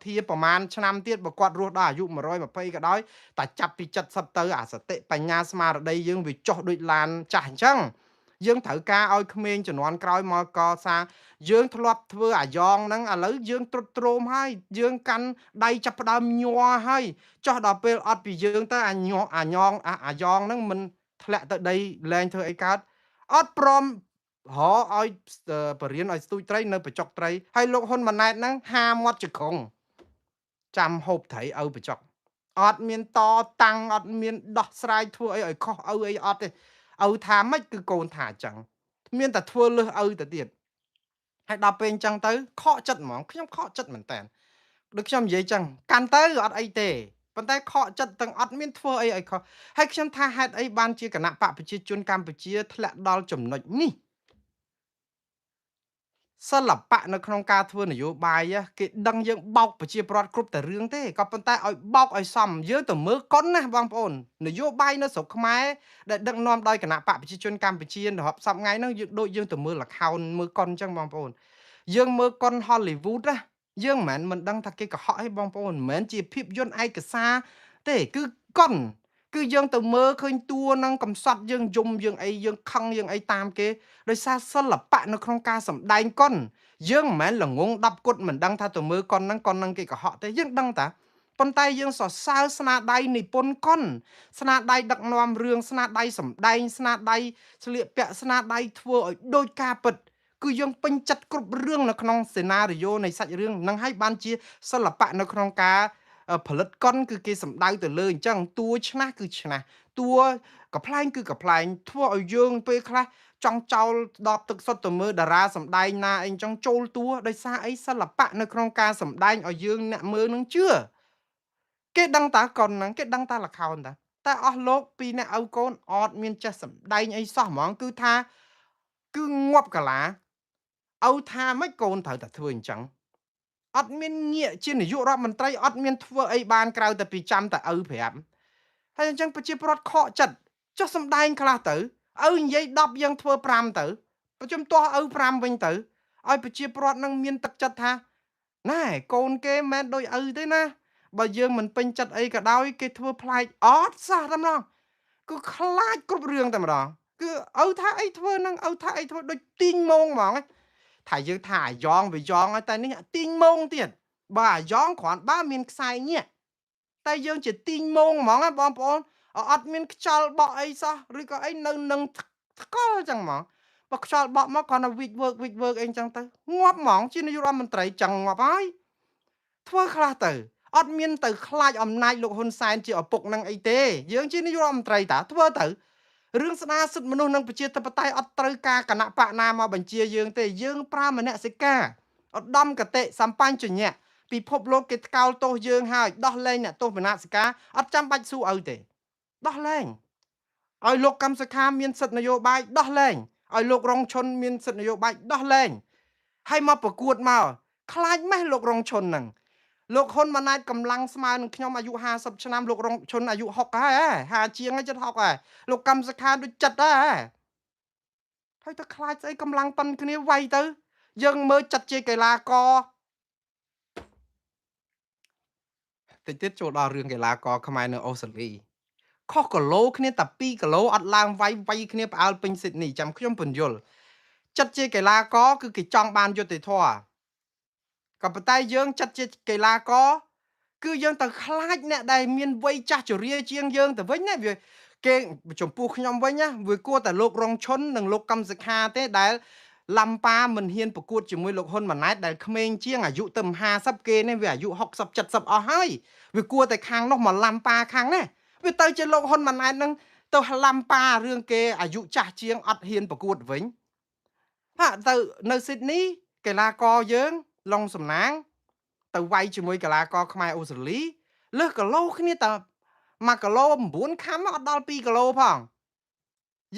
ធាប្រហែលឆ្នាំទៀតបើគាត់រស់ដល់អាយុ120ក៏ដោយតែចាប់ពី70ទៅអាសតិបញ្ញាស្មារតីយើងវាចុះដូចឡានចាស់អញ្ចឹងយើងត្រូវការឲ្យក្មេងជំនាន់ក្រោយមកកសាងយើងធ្លាប់ធ្វើអាយ៉ងហ្នឹងឥឡូវយើងទ្រុឌទ្រោមហើយយើងកាន់ដៃចាប់ផ្ដើមញ័រហើយចោះដល់ពេលអត់ពីយើងទៅអាញ័រអាយ៉ងអាយ៉ងហ្នឹងមិនធ្លាក់ទៅដីលែងធ្វើអីកើតអត់ព្រមរឲ្យបរៀនឲ្យស្ទូចត្រីនៅបញ្ចុកត្រីហើយលោកហ៊ុនម៉ាណែតហ្នឹងហាមាត់ចក្រង ចាំហូបត្រីឪបញ្ចុកអត់មានតតាំងអត់មានដោះស្រាយធ្វើអីឲ្យខុសឪអីអត់ទេឪថាម៉េចគឺកូនថាអញ្ចឹងមានតែធ្វើលឹះឪទៅទៀតហើយដល់ពេលអញ្ចឹងទៅខកចិត្តហ្មងខ្ញុំខកចិត្តមែនតើដូចខ្ញុំនិយាយចឹងកាន់ទៅអត់អីទេប៉ុន្តែខកចិត្តទាំងអត់មានធ្វើអីឲ្យខុសហើយខ្ញុំថាហេតុអីបានជាគណៈបកប្រជាជនកម្ពុជាធ្លាក់ដល់ចំណុចនេះសិល្បៈនៅក្នុងការធ្វើនយោបាយគេដឹងយើងបោកប្រជាពលរដ្ឋគ្រប់តែរឿងទេក៏ប៉ុន្តែឲ្យបោកឲ្យសមយើងទៅមើលកុនណាបងប្អូននយោបាយនៅស្រុកខ្មែរដែលដឹកនាំដោយគណៈបកប្រជាជនកម្ពុជារាប់សប្តាហ៍ថ្ងៃហ្នឹងយើងដូចយើងទៅមើលល្ខោនមើលកុនអញ្ចឹងបងប្អូនយើងមើលកុន Hollywood ណាយើងមិនមែនមិនដឹងថាគេកុហកទេបងប្អូនមិនមែនជាភាពយន្តឯកសារទេគឺកុនគឺយើងទៅមើលឃើញតួនឹងកំសត់យើងយំយើងអីយើងខឹងយើងអីតាមគេដោយសារសិល្បៈនៅក្នុងការសម្ដែងកុនយើងមិនមែនល្ងង10គត់មិនដឹងថាទៅមើលកុនហ្នឹងកុនហ្នឹងគេកុហកទេយើងដឹងតាប៉ុន្តែយើងសរសើរស្នាដៃនិពន្ធកុនស្នាដៃដឹកនាំរឿងស្នាដៃសម្ដែងស្នាដៃស្លៀកពាក់ស្នាដៃធ្វើឲ្យដូចការពិតគឺយើងពេញចិត្តគ្រប់រឿងនៅក្នុងសេណារីយ៉ូនៃសាច់រឿងនឹងឲ្យបានជាសិល្បៈនៅក្នុងការផលិតកុនគឺគេសំដៅទៅលើអញ្ចឹងតួឆ្នះគឺឆ្នះតួកំ pl ែងគឺកំ pl ែងធ្វើឲ្យយើងពេលខ្លះចង់ចោលដបទឹកសុទ្ធទៅមើលតារាសម្ដែងណាអីចឹងចូលតួដោយសារអីសិល្បៈនៅក្នុងការសម្ដែងឲ្យយើងអ្នកមើលនឹងជឿគេដឹងតាកុនហ្នឹងគេដឹងតាល្ខោនតាតែអស់លោកពីអ្នកឪកូនអត់មានចេះសម្ដែងអីសោះហ្មងគឺថាគឺងាប់កាឡាឪថាម៉េចកូនត្រូវតែធ្វើអញ្ចឹងអត់មានងាកជានាយករដ្ឋមន្ត្រីអត់មានធ្វើអីបានក្រៅតែពីចាំតែឪប្រាប់ហើយអញ្ចឹងប្រជាពលរដ្ឋខកចិត្តចុះសម្ដែងខ្លះទៅឪនិយាយ10យើងធ្វើ5ទៅប្រជុំទាស់ឪ5វិញទៅឲ្យប្រជាពលរដ្ឋនឹងមានទឹកចិត្តថាណែកូនគេមិនមែនដូចឪទេណាបើយើងមិនពេញចិត្តអីក៏ដោយគេធ្វើប្លែកអត់សោះតែម្ដងគឺខ្លាចគ្រប់រឿងតែម្ដងគឺឪថាអីធ្វើនឹងឪថាអីធ្វើដូចទីងម៉ងហ្មងថាយើងថាអាយ៉ងវាយ៉ងហើយតែនេះទីងម៉ងទៀតបើអាយ៉ងគ្រាន់បើមានខ្សែញាក់តែយើងជាទីងម៉ងហ្មងណាបងប្អូនអត់មានខ្យល់បក់អីសោះឬក៏អីនៅនឹងថ្កល់ចឹងហ្មងបើខ្យល់បក់មកគ្រាន់តែវិចវើកវិចវើកអីចឹងទៅងាប់ហ្មងជានាយករដ្ឋមន្ត្រីចឹងងាប់ហើយធ្វើខ្លះទៅអត់មានទៅខ្លាចអំណាចលោកហ៊ុនសែនជាឪពុកនឹងអីទេយើងជានាយករដ្ឋមន្ត្រីតាធ្វើទៅរឿងស្ដារសិទ្ធិមនុស្សនិងប្រជាធិបតេយ្យអត់ត្រូវការគណៈបកណាមកបញ្ជាយើងទេយើងប្រើមនសិការឧត្តមគតិសម្បញ្ញៈពិភពលោកគេថ្កោលទោសយើងហើយដោះលែងអ្នកទោសមនសិការអត់ចាំបាច់ស៊ូឪទេដោះលែងឲ្យលោកកឹមសុខាមានសិទ្ធិនយោបាយដោះលែងឲ្យលោករងឈុនមានសិទ្ធិនយោបាយដោះលែងហើយមកប្រកួតមកខ្លាចម៉េះលោករងឈុនហ្នឹងលោកហ៊ុនម៉ាណែតកម្លាំងស្មើនឹងខ្ញុំអាយុ50ឆ្នាំលោករងឈុនអាយុ60ហើយ50ជាងហើយចិត្ត60ហើយលោកកឹមសុខាដូចចិត្តដែរហើយទៅខ្លាចស្អីកម្លាំងប៉ុនគ្នាវាយទៅយើងមើលចិត្តជាកីឡាករតិចទៀតចូលដល់រឿងកីឡាករខ្មែរនៅអូស្ត្រាលីខុសគីឡូគ្នាតែ2គីឡូអត់ឡើងវាយវាយគ្នាផ្អើលពេញស៊ីដនីចាំខ្ញុំពន្យល់ចិត្តជាកីឡាករគឺគេចង់បានយុត្តិធម៌ក៏ប៉ុន្តែយើងចិត្តជាកីឡាករគឺយើងទៅខ្លាចអ្នកដែលមានវ័យចាស់ជរាជាងយើងទៅវិញណាវាគេចំពោះខ្ញុំវិញណាវាគួរតែលោករងឈុននិងលោកកឹមសុខាទេដែលឡំប៉ាមិនហ៊ានប្រកួតជាមួយលោកហ៊ុនម៉ាណែតដែលក្មេងជាងអាយុទៅ50គេនេះវាអាយុ60 70អស់ហើយវាគួរតែខាងនោះមកឡំប៉ាខាងនេះវាទៅជាលោកហ៊ុនម៉ាណែតនឹងទៅឡំប៉ារឿងគេអាយុចាស់ជាងអត់ហ៊ានប្រកួតវិញហាក់ទៅនៅស៊ីដនីកីឡាករយើងឡុងសំណាងទៅវាយជាមួយកីឡាករខ្មែរអូស្ត្រាលីលើសគីឡូគ្នាតែ1គីឡូ9ខាំអត់ដល់2គីឡូផង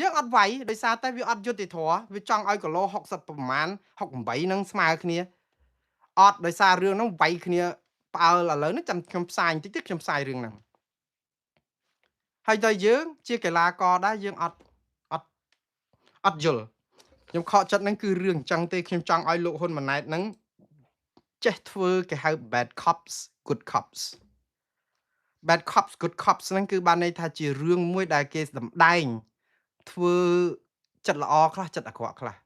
យើងអត់វាយដោយសារតែវាអត់យុត្តិធម៌វាចង់ឲ្យគីឡូ60ប្រមាណ68នឹងស្មើគ្នាអត់ដោយសាររឿងហ្នឹងវាយគ្នាផ្អើលឥឡូវនេះចាំខ្ញុំផ្សាយបន្តិចទៀតខ្ញុំផ្សាយរឿងហ្នឹងហើយដល់យើងជាកីឡាករដែរយើងអត់អត់អត់យល់ខ្ញុំខកចិត្តហ្នឹងគឺរឿងអញ្ចឹងទេខ្ញុំចង់ឲ្យលោកហ៊ុនម៉ាណែតហ្នឹងចេះធ្វើគេហៅ bad cops good cops bad cops good cops ហ្នឹងគឺបានន័យថាជារឿងមួយដែលគេសម្ដែងធ្វើចិត្តល្អខ្លះចិត្តអាក្រក់ខ្លះ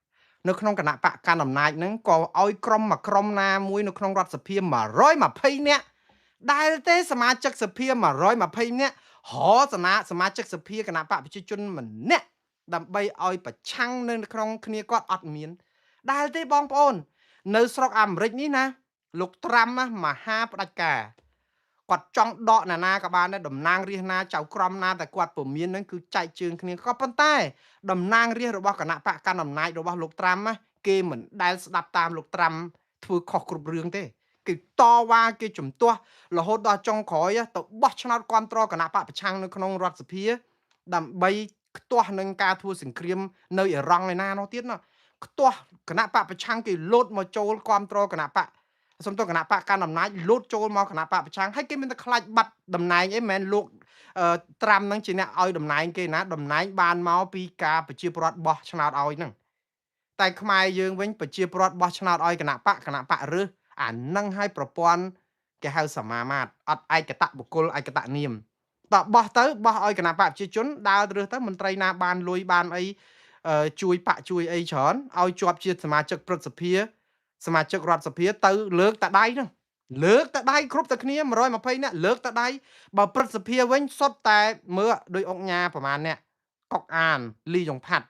នៅក្នុងគណៈបកកណ្ដាលអំណាចហ្នឹងក៏ឲ្យក្រុមមួយក្រុមណាមួយនៅក្នុងរដ្ឋសភា120នាក់ដែលទេសមាជិកសភា120នាក់រសនាសមាជិកសភាគណៈបកប្រជាជនម្នាក់ដើម្បីឲ្យប្រឆាំងនៅក្នុងគ្នាគាត់អត់មានដែលទេបងប្អូននៅស្រុកអាមេរិកនេះណាលោកត្រាំមហាផ្ដាច់ការ គាត់ចង់ដកណានាក៏បានដែរតំណាងរាស្ត្រណាចៅក្រមណាតែគាត់ពមៀនហ្នឹងគឺចែកជើងគ្នាក៏ប៉ុន្តែតំណាងរាស្ត្ររបស់គណៈបកកណ្ដាលអំណាចរបស់លោកត្រាំណាគេមិនដែលស្ដាប់តាមលោកត្រាំធ្វើខុសគ្រប់រឿងទេគេតវ៉ាគេជំទាស់រហូតដល់ចុងក្រោយទៅបោះឆ្នោតគាំទ្រគណៈបកប្រឆាំងនៅក្នុងរដ្ឋសភាដើម្បីខ្ទាស់នឹងការធ្វើសង្គ្រាមនៅអ៊ីរ៉ង់ឯណានោះទៀតណាខ្ទាស់គណៈបកប្រឆាំងគេលោតមកចូលគាំទ្រគណៈបកសំទោសគណៈបកកាន់អំណាចលោតចូលមកគណៈបកប្រឆាំងហើយគេមានតែខ្លាចបាត់តំណែងអីមិនមែនលោកត្រាំនឹងជាអ្នកឲ្យតំណែងគេណាតំណែងបានមកពីការប្រជាពលរដ្ឋបោះឆ្នោតឲ្យហ្នឹងតែខ្មែរយើងវិញប្រជាពលរដ្ឋបោះឆ្នោតឲ្យគណៈបកគណៈបករើសអានឹងឲ្យប្រព័ន្ធគេហៅសមាមាត្រអត់ឯកតបុគ្គលឯកតនាមតបោះទៅបោះឲ្យគណៈបកប្រជាជនដើររើសទៅមន្ត្រីណាបានលុយបានអីជួយបកជួយអីច្រើនឲ្យជាប់ជាសមាជិកព្រឹទ្ធសភាសមាជិករដ្ឋសភាទៅលើកតាដៃហ្នឹងលើកតាដៃគ្រប់តែគ្នា120នាក់លើកតាដៃបើព្រឹទ្ធសភាវិញសុទ្ធតែមើលដោយអង្គញាប្រហែលអ្នកកុកអានលីយ៉ុងផាត់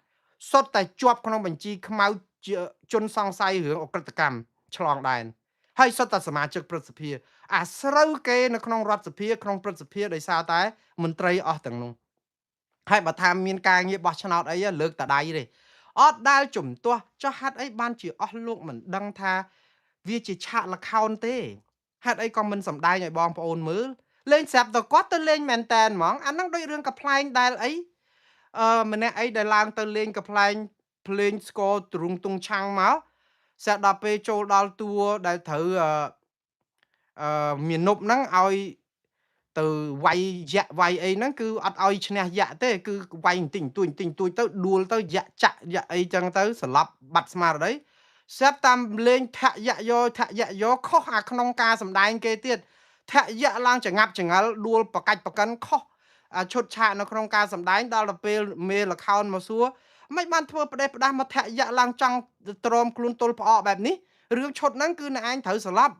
សុទ្ធតែជាប់ក្នុងបញ្ជីខ្មៅជាជនសង្ស័យរឿងអក្រិតកម្មឆ្លងដែនហើយសុទ្ធតែសមាជិកព្រឹទ្ធសភាអាស្រូវគេនៅក្នុងរដ្ឋសភាក្នុងព្រឹទ្ធសភាដោយសារតែមន្ត្រីអស់ទាំងនោះហើយបើថាមានការងារបោះឆ្នោតអីលើកតាដៃទេអត់ដែលជំទាស់ចុះហេតុអីបានជាអស់លោកមិនដឹងថាវាជាឆាកល្ខោនទេហេតុអីក៏មិនសំដែងឲ្យបងប្អូនមើលលេងស្រាប់តែគាត់ទៅលេងមែនតែនហ្មងអាហ្នឹងដូចរឿងកំ pl ែងដែលអីម្នាក់អីដែលឡើងទៅលេងកំ pl ែងភ្លេងស្គរទ្រុងទុងឆាំងមកស្រាប់ដល់ពេលចូលដល់តួដែលត្រូវមាននប់ហ្នឹងឲ្យទៅវាយយៈវាយអីហ្នឹងគឺអត់ឲ្យឈ្នះយៈទេគឺវាយបន្តិចបន្តួចបន្តិចបន្តួចទៅដួលទៅយៈចាក់យៈអីចឹងទៅស្លាប់បាត់ស្មារតីស្រាប់តាមលេងថយៈយោថយៈយោខុសអាក្នុងការសំដែងគេទៀតថយៈឡើងចងាប់ចង្អល់ដួលបកាច់បកិនខុសឈុតឆាកនៅក្នុងការសំដែងដល់ទៅពេលមេលខោនមកសួរមិនបានធ្វើផ្ដេសផ្ដាស់មកថយៈឡើងចង់ទ្រាំខ្លួនទល់ផ្អកបែបនេះរឿងឈុតហ្នឹងគឺអ្នកឯងត្រូវស្លាប់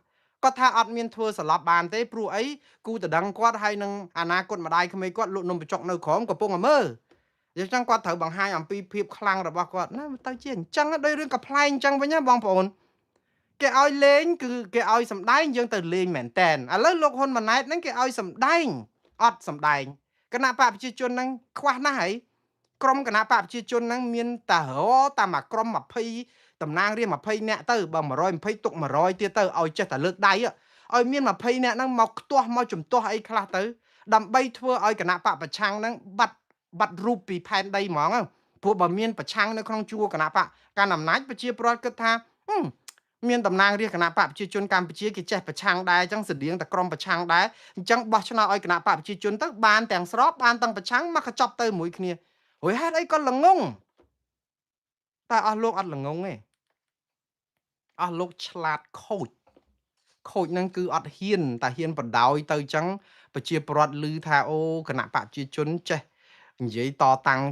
គាត់ថាអត់មានធ្វើស្លាប់បានទេព្រោះអីគូតដឹងគាត់ហើយនឹងអនាគតម្ដាយក្មេងគាត់លក់នំបញ្ចុកនៅក្រោមកំពុងតែមើលអញ្ចឹងគាត់ត្រូវបង្ហាញអំពីភាពខ្លាំងរបស់គាត់ណាទៅជាអញ្ចឹងដោយរឿងកំ pl ែងអញ្ចឹងវិញណាបងប្អូនគេឲ្យលេងគឺគេឲ្យសំដែងយើងទៅលេងមែនតែនឥឡូវលោកហ៊ុនម៉ាណែតហ្នឹងគេឲ្យសំដែងអត់សំដែងគណៈបកប្រជាជនហ្នឹងខ្វះណាស់ហើយក្រុមគណៈបកប្រជាជនហ្នឹងមានតែរតាមមួយក្រុម20តំណាងរាស្ត្រ20នាក់ទៅបើ120ទុក100ទៀតទៅឲ្យចេះតែលើកដៃឲ្យមាន20នាក់ហ្នឹងមកខ្ទាស់មកជំទាស់អីខ្លះទៅដើម្បីធ្វើឲ្យគណៈបកប្រឆាំងហ្នឹងបាត់រូបពីផែនដីហ្មងព្រោះបើមានប្រឆាំងនៅក្នុងជួរគណៈបកកាន់អំណាចប្រជាពលរដ្ឋគិតថាមានតំណាងរាស្ត្រគណៈបកប្រជាជនកម្ពុជាគេចេះប្រឆាំងដែរអញ្ចឹងស្តៀងតែក្រុមប្រឆាំងដែរអញ្ចឹងបោះឆ្នោតឲ្យគណៈបកប្រជាជនទៅបានទាំងស្របបានទាំងប្រឆាំងមកកញ្ចប់ទៅមួយគ្នារួចហេតុអីក៏ល្ងងតែអស់លោកអត់ល្ងងទេអស់លោកឆ្លាតខូចខូចហ្នឹងគឺអត់ហ៊ានតែហ៊ានបដ ாய் ទៅអញ្ចឹងប្រជាពលរដ្ឋឮថាអូគណៈបកប្រជាជនចេះនិយាយតតាំង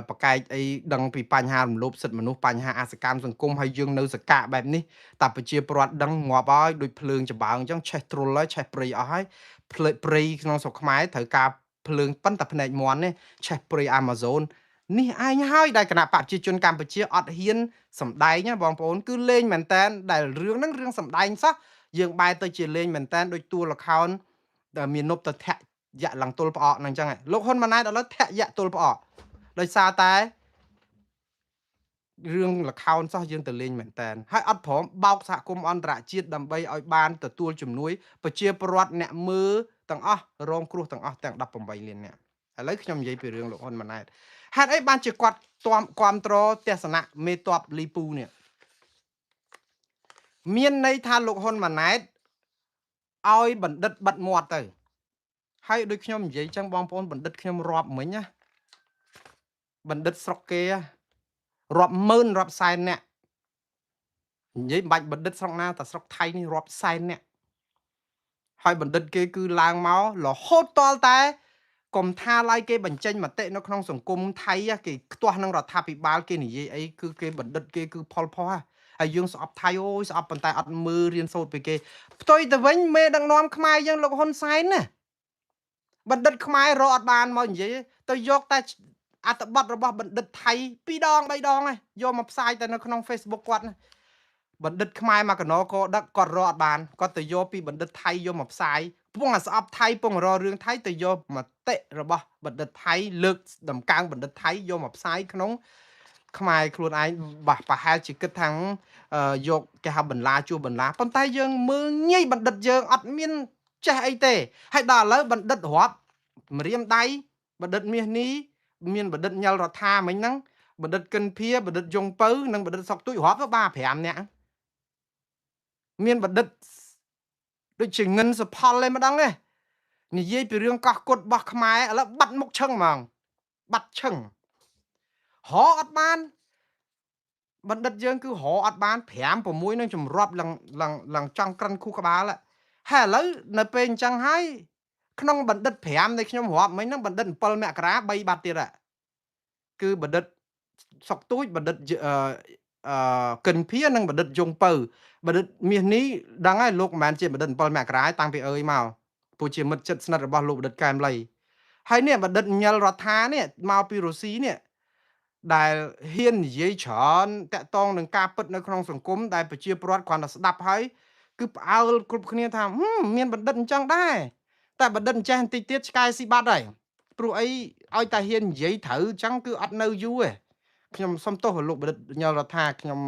ប្រកែកអីដឹងពីបញ្ហារំលោភសិទ្ធិមនុស្សបញ្ហាអសកម្មសង្គមហើយយើងនៅសកាបែបនេះតែប្រជាពលរដ្ឋដឹងងាប់ហើយដូចភ្លើងចម្បើងអញ្ចឹងឆេះទ្រុលហើយឆេះព្រៃអស់ហើយព្រៃក្នុងស្រុកខ្មែរត្រូវការភ្លើងប៉ុន្តែភ្នែកមន់នេះឆេះព្រៃ Amazon នេះឯងហើយដែលគណៈបកប្រជាជនកម្ពុជាអត់ហ៊ានសំដែងណាបងប្អូនគឺលេងមែនតែនដែលរឿងហ្នឹងរឿងសំដែងសោះយើងបែរទៅជាលេងមែនតែនដូចតួល្ខោនដែលមាននប់ទៅធាក់យៈឡើងទល់ផ្អកហ្នឹងអញ្ចឹងលោកហ៊ុនម៉ាណែតឥឡូវធាក់យៈទល់ផ្អកដោយសារតែរឿងល្ខោនសោះយើងទៅលេងមែនតែនហើយអត់ព្រមបោកសហគមន៍អន្តរជាតិដើម្បីឲ្យបានទទួលជំនួយប្រជាពលរដ្ឋអ្នកមើលទាំងអស់រងគ្រោះទាំងអស់ទាំង18លានអ្នកឥឡូវខ្ញុំនិយាយពីរឿងលោកហ៊ុនម៉ាណែតហេតុអីបានជាគាត់គាំទ្រទស្សនៈមេតបលីពូនេះមានន័យថាលោកហ៊ុនម៉ាណែតឲ្យបណ្ឌិតបិទមាត់ទៅហើយដូចខ្ញុំនិយាយចឹងបងប្អូនបណ្ឌិតខ្ញុំរាប់មិញណាបណ្ឌិតស្រុកគេរាប់ម៉ឺនរាប់សែនអ្នកនិយាយមិនបាច់បណ្ឌិតស្រុកណាតែស្រុកថៃនេះរាប់សែនអ្នកហើយបណ្ឌិតគេគឺឡើងមករហូតតលតែកុំថាឡើយគេបញ្ចេញមតិនៅក្នុងសង្គមថៃគេខ្ទាស់នឹងរដ្ឋាភិបាលគេនិយាយអីគឺគេបណ្ឌិតគេគឺផលផុសហើយយើងស្អប់ថៃអូយស្អប់ប៉ុន្តែអត់មើលរៀនសូត្រពីគេផ្ទុយទៅវិញមេដឹកនាំខ្មែរយើងលោកហ៊ុនសែនណាបណ្ឌិតខ្មែររកអត់បានមកនិយាយទៅយកតែអត្ថបទរបស់បណ្ឌិតថៃ2ដង3ដងហើយយកមកផ្សាយទៅនៅក្នុង Facebook គាត់ណាបណ្ឌិតខ្មែរមកកណោកដឹកគាត់រកអត់បានគាត់ទៅយកពីបណ្ឌិតថៃយកមកផ្សាយ ពងអាស្អប់ថៃពងររឿងថៃទៅយកមតិរបស់បណ្ឌិតថៃលើកដំកើងបណ្ឌិតថៃយកមកផ្សាយក្នុងខ្មែរខ្លួនឯងបាសប្រហែលជាគិតថាយកគេហៅបន្លាជួសបន្លាប៉ុន្តែយើងមើលងាយបណ្ឌិតយើងអត់មានចេះអីទេហើយដល់ឥឡូវបណ្ឌិតរាប់ម្រាមដៃបណ្ឌិតមាសនេះមានបណ្ឌិតញ៉ិលរដ្ឋាមិញហ្នឹងបណ្ឌិតកិនភាបណ្ឌិតយងពៅនិងបណ្ឌិតសុកទូចរាប់ទៅបាទ5នាក់មានបណ្ឌិតដូចជាងិនសុផលឯម្ដងទេនិយាយពីរឿងកោះគុតរបស់ខ្មែរឥឡូវបាត់មុខឈឹងហ្មងបាត់ឈឹងរកអត់បានបណ្ឌិតយើងគឺរកអត់បាន5 6នឹងចម្រាប់ឡើងឡើងឡើងចង់ក្រិនខួរក្បាលហើយឥឡូវនៅពេលអញ្ចឹងហើយក្នុងបណ្ឌិត5នៃខ្ញុំរាប់មិញហ្នឹងបណ្ឌិត7មករា3បាត់ទៀតគឺបណ្ឌិតសុកទូចបណ្ឌិតអឺកិនភានិងបណ្ឌិតយងពៅបណ្ឌិតមាសនេះដឹងហើយលោកមិនមែនជាបណ្ឌិត7មករាតាំងពីអើយមកពូជាមិត្តជិតស្និទ្ធរបស់លោកបណ្ឌិតកែមលីហើយនេះបណ្ឌិតញ៉ិលរដ្ឋានេះមកពីរុស្ស៊ីនេះដែលហ៊ាននិយាយច្រើនតាក់ទងនឹងការពិតនៅក្នុងសង្គមដែលប្រជាពលរដ្ឋគ្រាន់តែស្ដាប់ហើយគឺផ្អើលគ្រប់គ្នាថាមានបណ្ឌិតអញ្ចឹងដែរតែបណ្ឌិតអញ្ចេះបន្តិចទៀតឆ្កែស៊ីបាត់ហើយព្រោះអីឲ្យតែហ៊ាននិយាយត្រូវអញ្ចឹងគឺអត់នៅយូរទេខ្ញុំសុំទោសលោកបណ្ឌិតញ៉ិលរដ្ឋាខ្ញុំ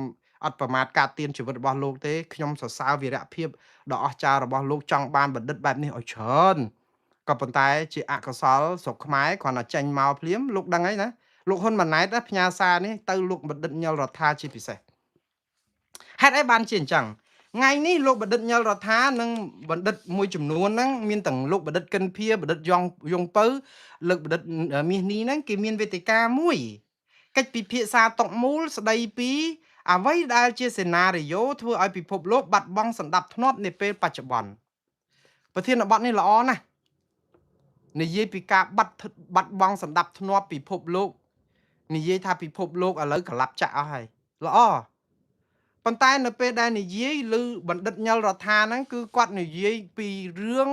អត់ប្រមាថការទៀនជីវិតរបស់លោកទេខ្ញុំសរសើរវីរភាពដ៏អស្ចារ្យរបស់លោកចង់បានបណ្ឌិតបែបនេះឲ្យច្រើនក៏ប៉ុន្តែជាអកុសលស្រុកខ្មែរគ្រាន់តែចេញមកភ្លាមលោកដឹងហើយណាលោកហ៊ុនម៉ាណែតផ្ញើសារនេះទៅលោកបណ្ឌិតញ៉ិលរដ្ឋាជាពិសេសហេតុអីបានជាអញ្ចឹងថ្ងៃនេះលោកបណ្ឌិតញ៉ិលរដ្ឋានិងបណ្ឌិតមួយចំនួនហ្នឹងមានទាំងលោកបណ្ឌិតកិនភាបណ្ឌិតយងពៅលោកបណ្ឌិតមាសនេះហ្នឹងគេមានវេទិកាមួយកិច្ចពិភាក្សាតុមូលស្ដីពីអ្វីដែលជាសេណារីយ៉ូធ្វើឲ្យពិភពលោកបាត់បង់សន្តិភាពនាពេលបច្ចុប្បន្នប្រធានបទនេះល្អណាស់និយាយពីការបាត់បង់សន្តិភាពពិភពលោកនិយាយថាពិភពលោកឥឡូវក្លាប់ចាក់អស់ហើយល្អប៉ុន្តែនៅពេលដែលនិយាយឬបណ្ឌិតញ៉ិលរដ្ឋាហ្នឹងគឺគាត់និយាយពីរឿង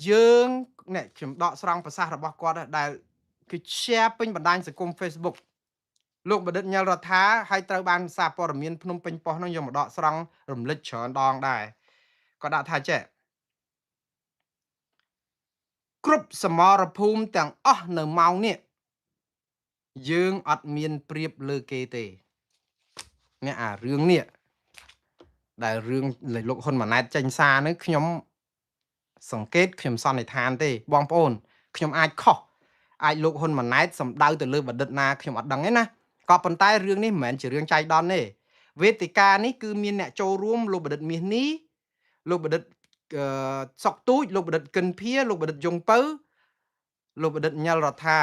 យើងអ្នកខ្ញុំដកស្រង់ប្រសាសន៍របស់គាត់ដែលគឺ share ពេញបណ្ដាញសង្គម Facebook លោកបណ្ឌិតញ៉ិលរដ្ឋាហើយត្រូវបានសារព័ត៌មានភ្នំពេញប៉ុស្តិ៍ហ្នឹងយកមកដកស្រង់រំលេចច្រើនដងដែរគាត់ដាក់ថាចេះគ្រប់សមរភូមិទាំងអស់នៅម៉ោងនេះយើងអត់មានប្រៀបលើគេទេនេះអារឿងនេះដែលរឿងលោកហ៊ុនម៉ាណែតចេញសារហ្នឹងខ្ញុំសង្កេតខ្ញុំសន្និដ្ឋានទេបងប្អូនខ្ញុំអាចខុសអាចលោកហ៊ុនម៉ាណែតសំដៅទៅលើបណ្ឌិតណាខ្ញុំអត់ដឹងទេណាក៏ប៉ុន្តែរឿងនេះមិនមែនជារឿងចៃដន្យទេវេទិកានេះគឺមានអ្នកចូលរួមលោកបណ្ឌិតមាសនេះលោកបណ្ឌិតសុកទូចលោកបណ្ឌិតកិនភាលោកបណ្ឌិតយងពៅលោកបណ្ឌិតញ៉ិលរដ្ឋា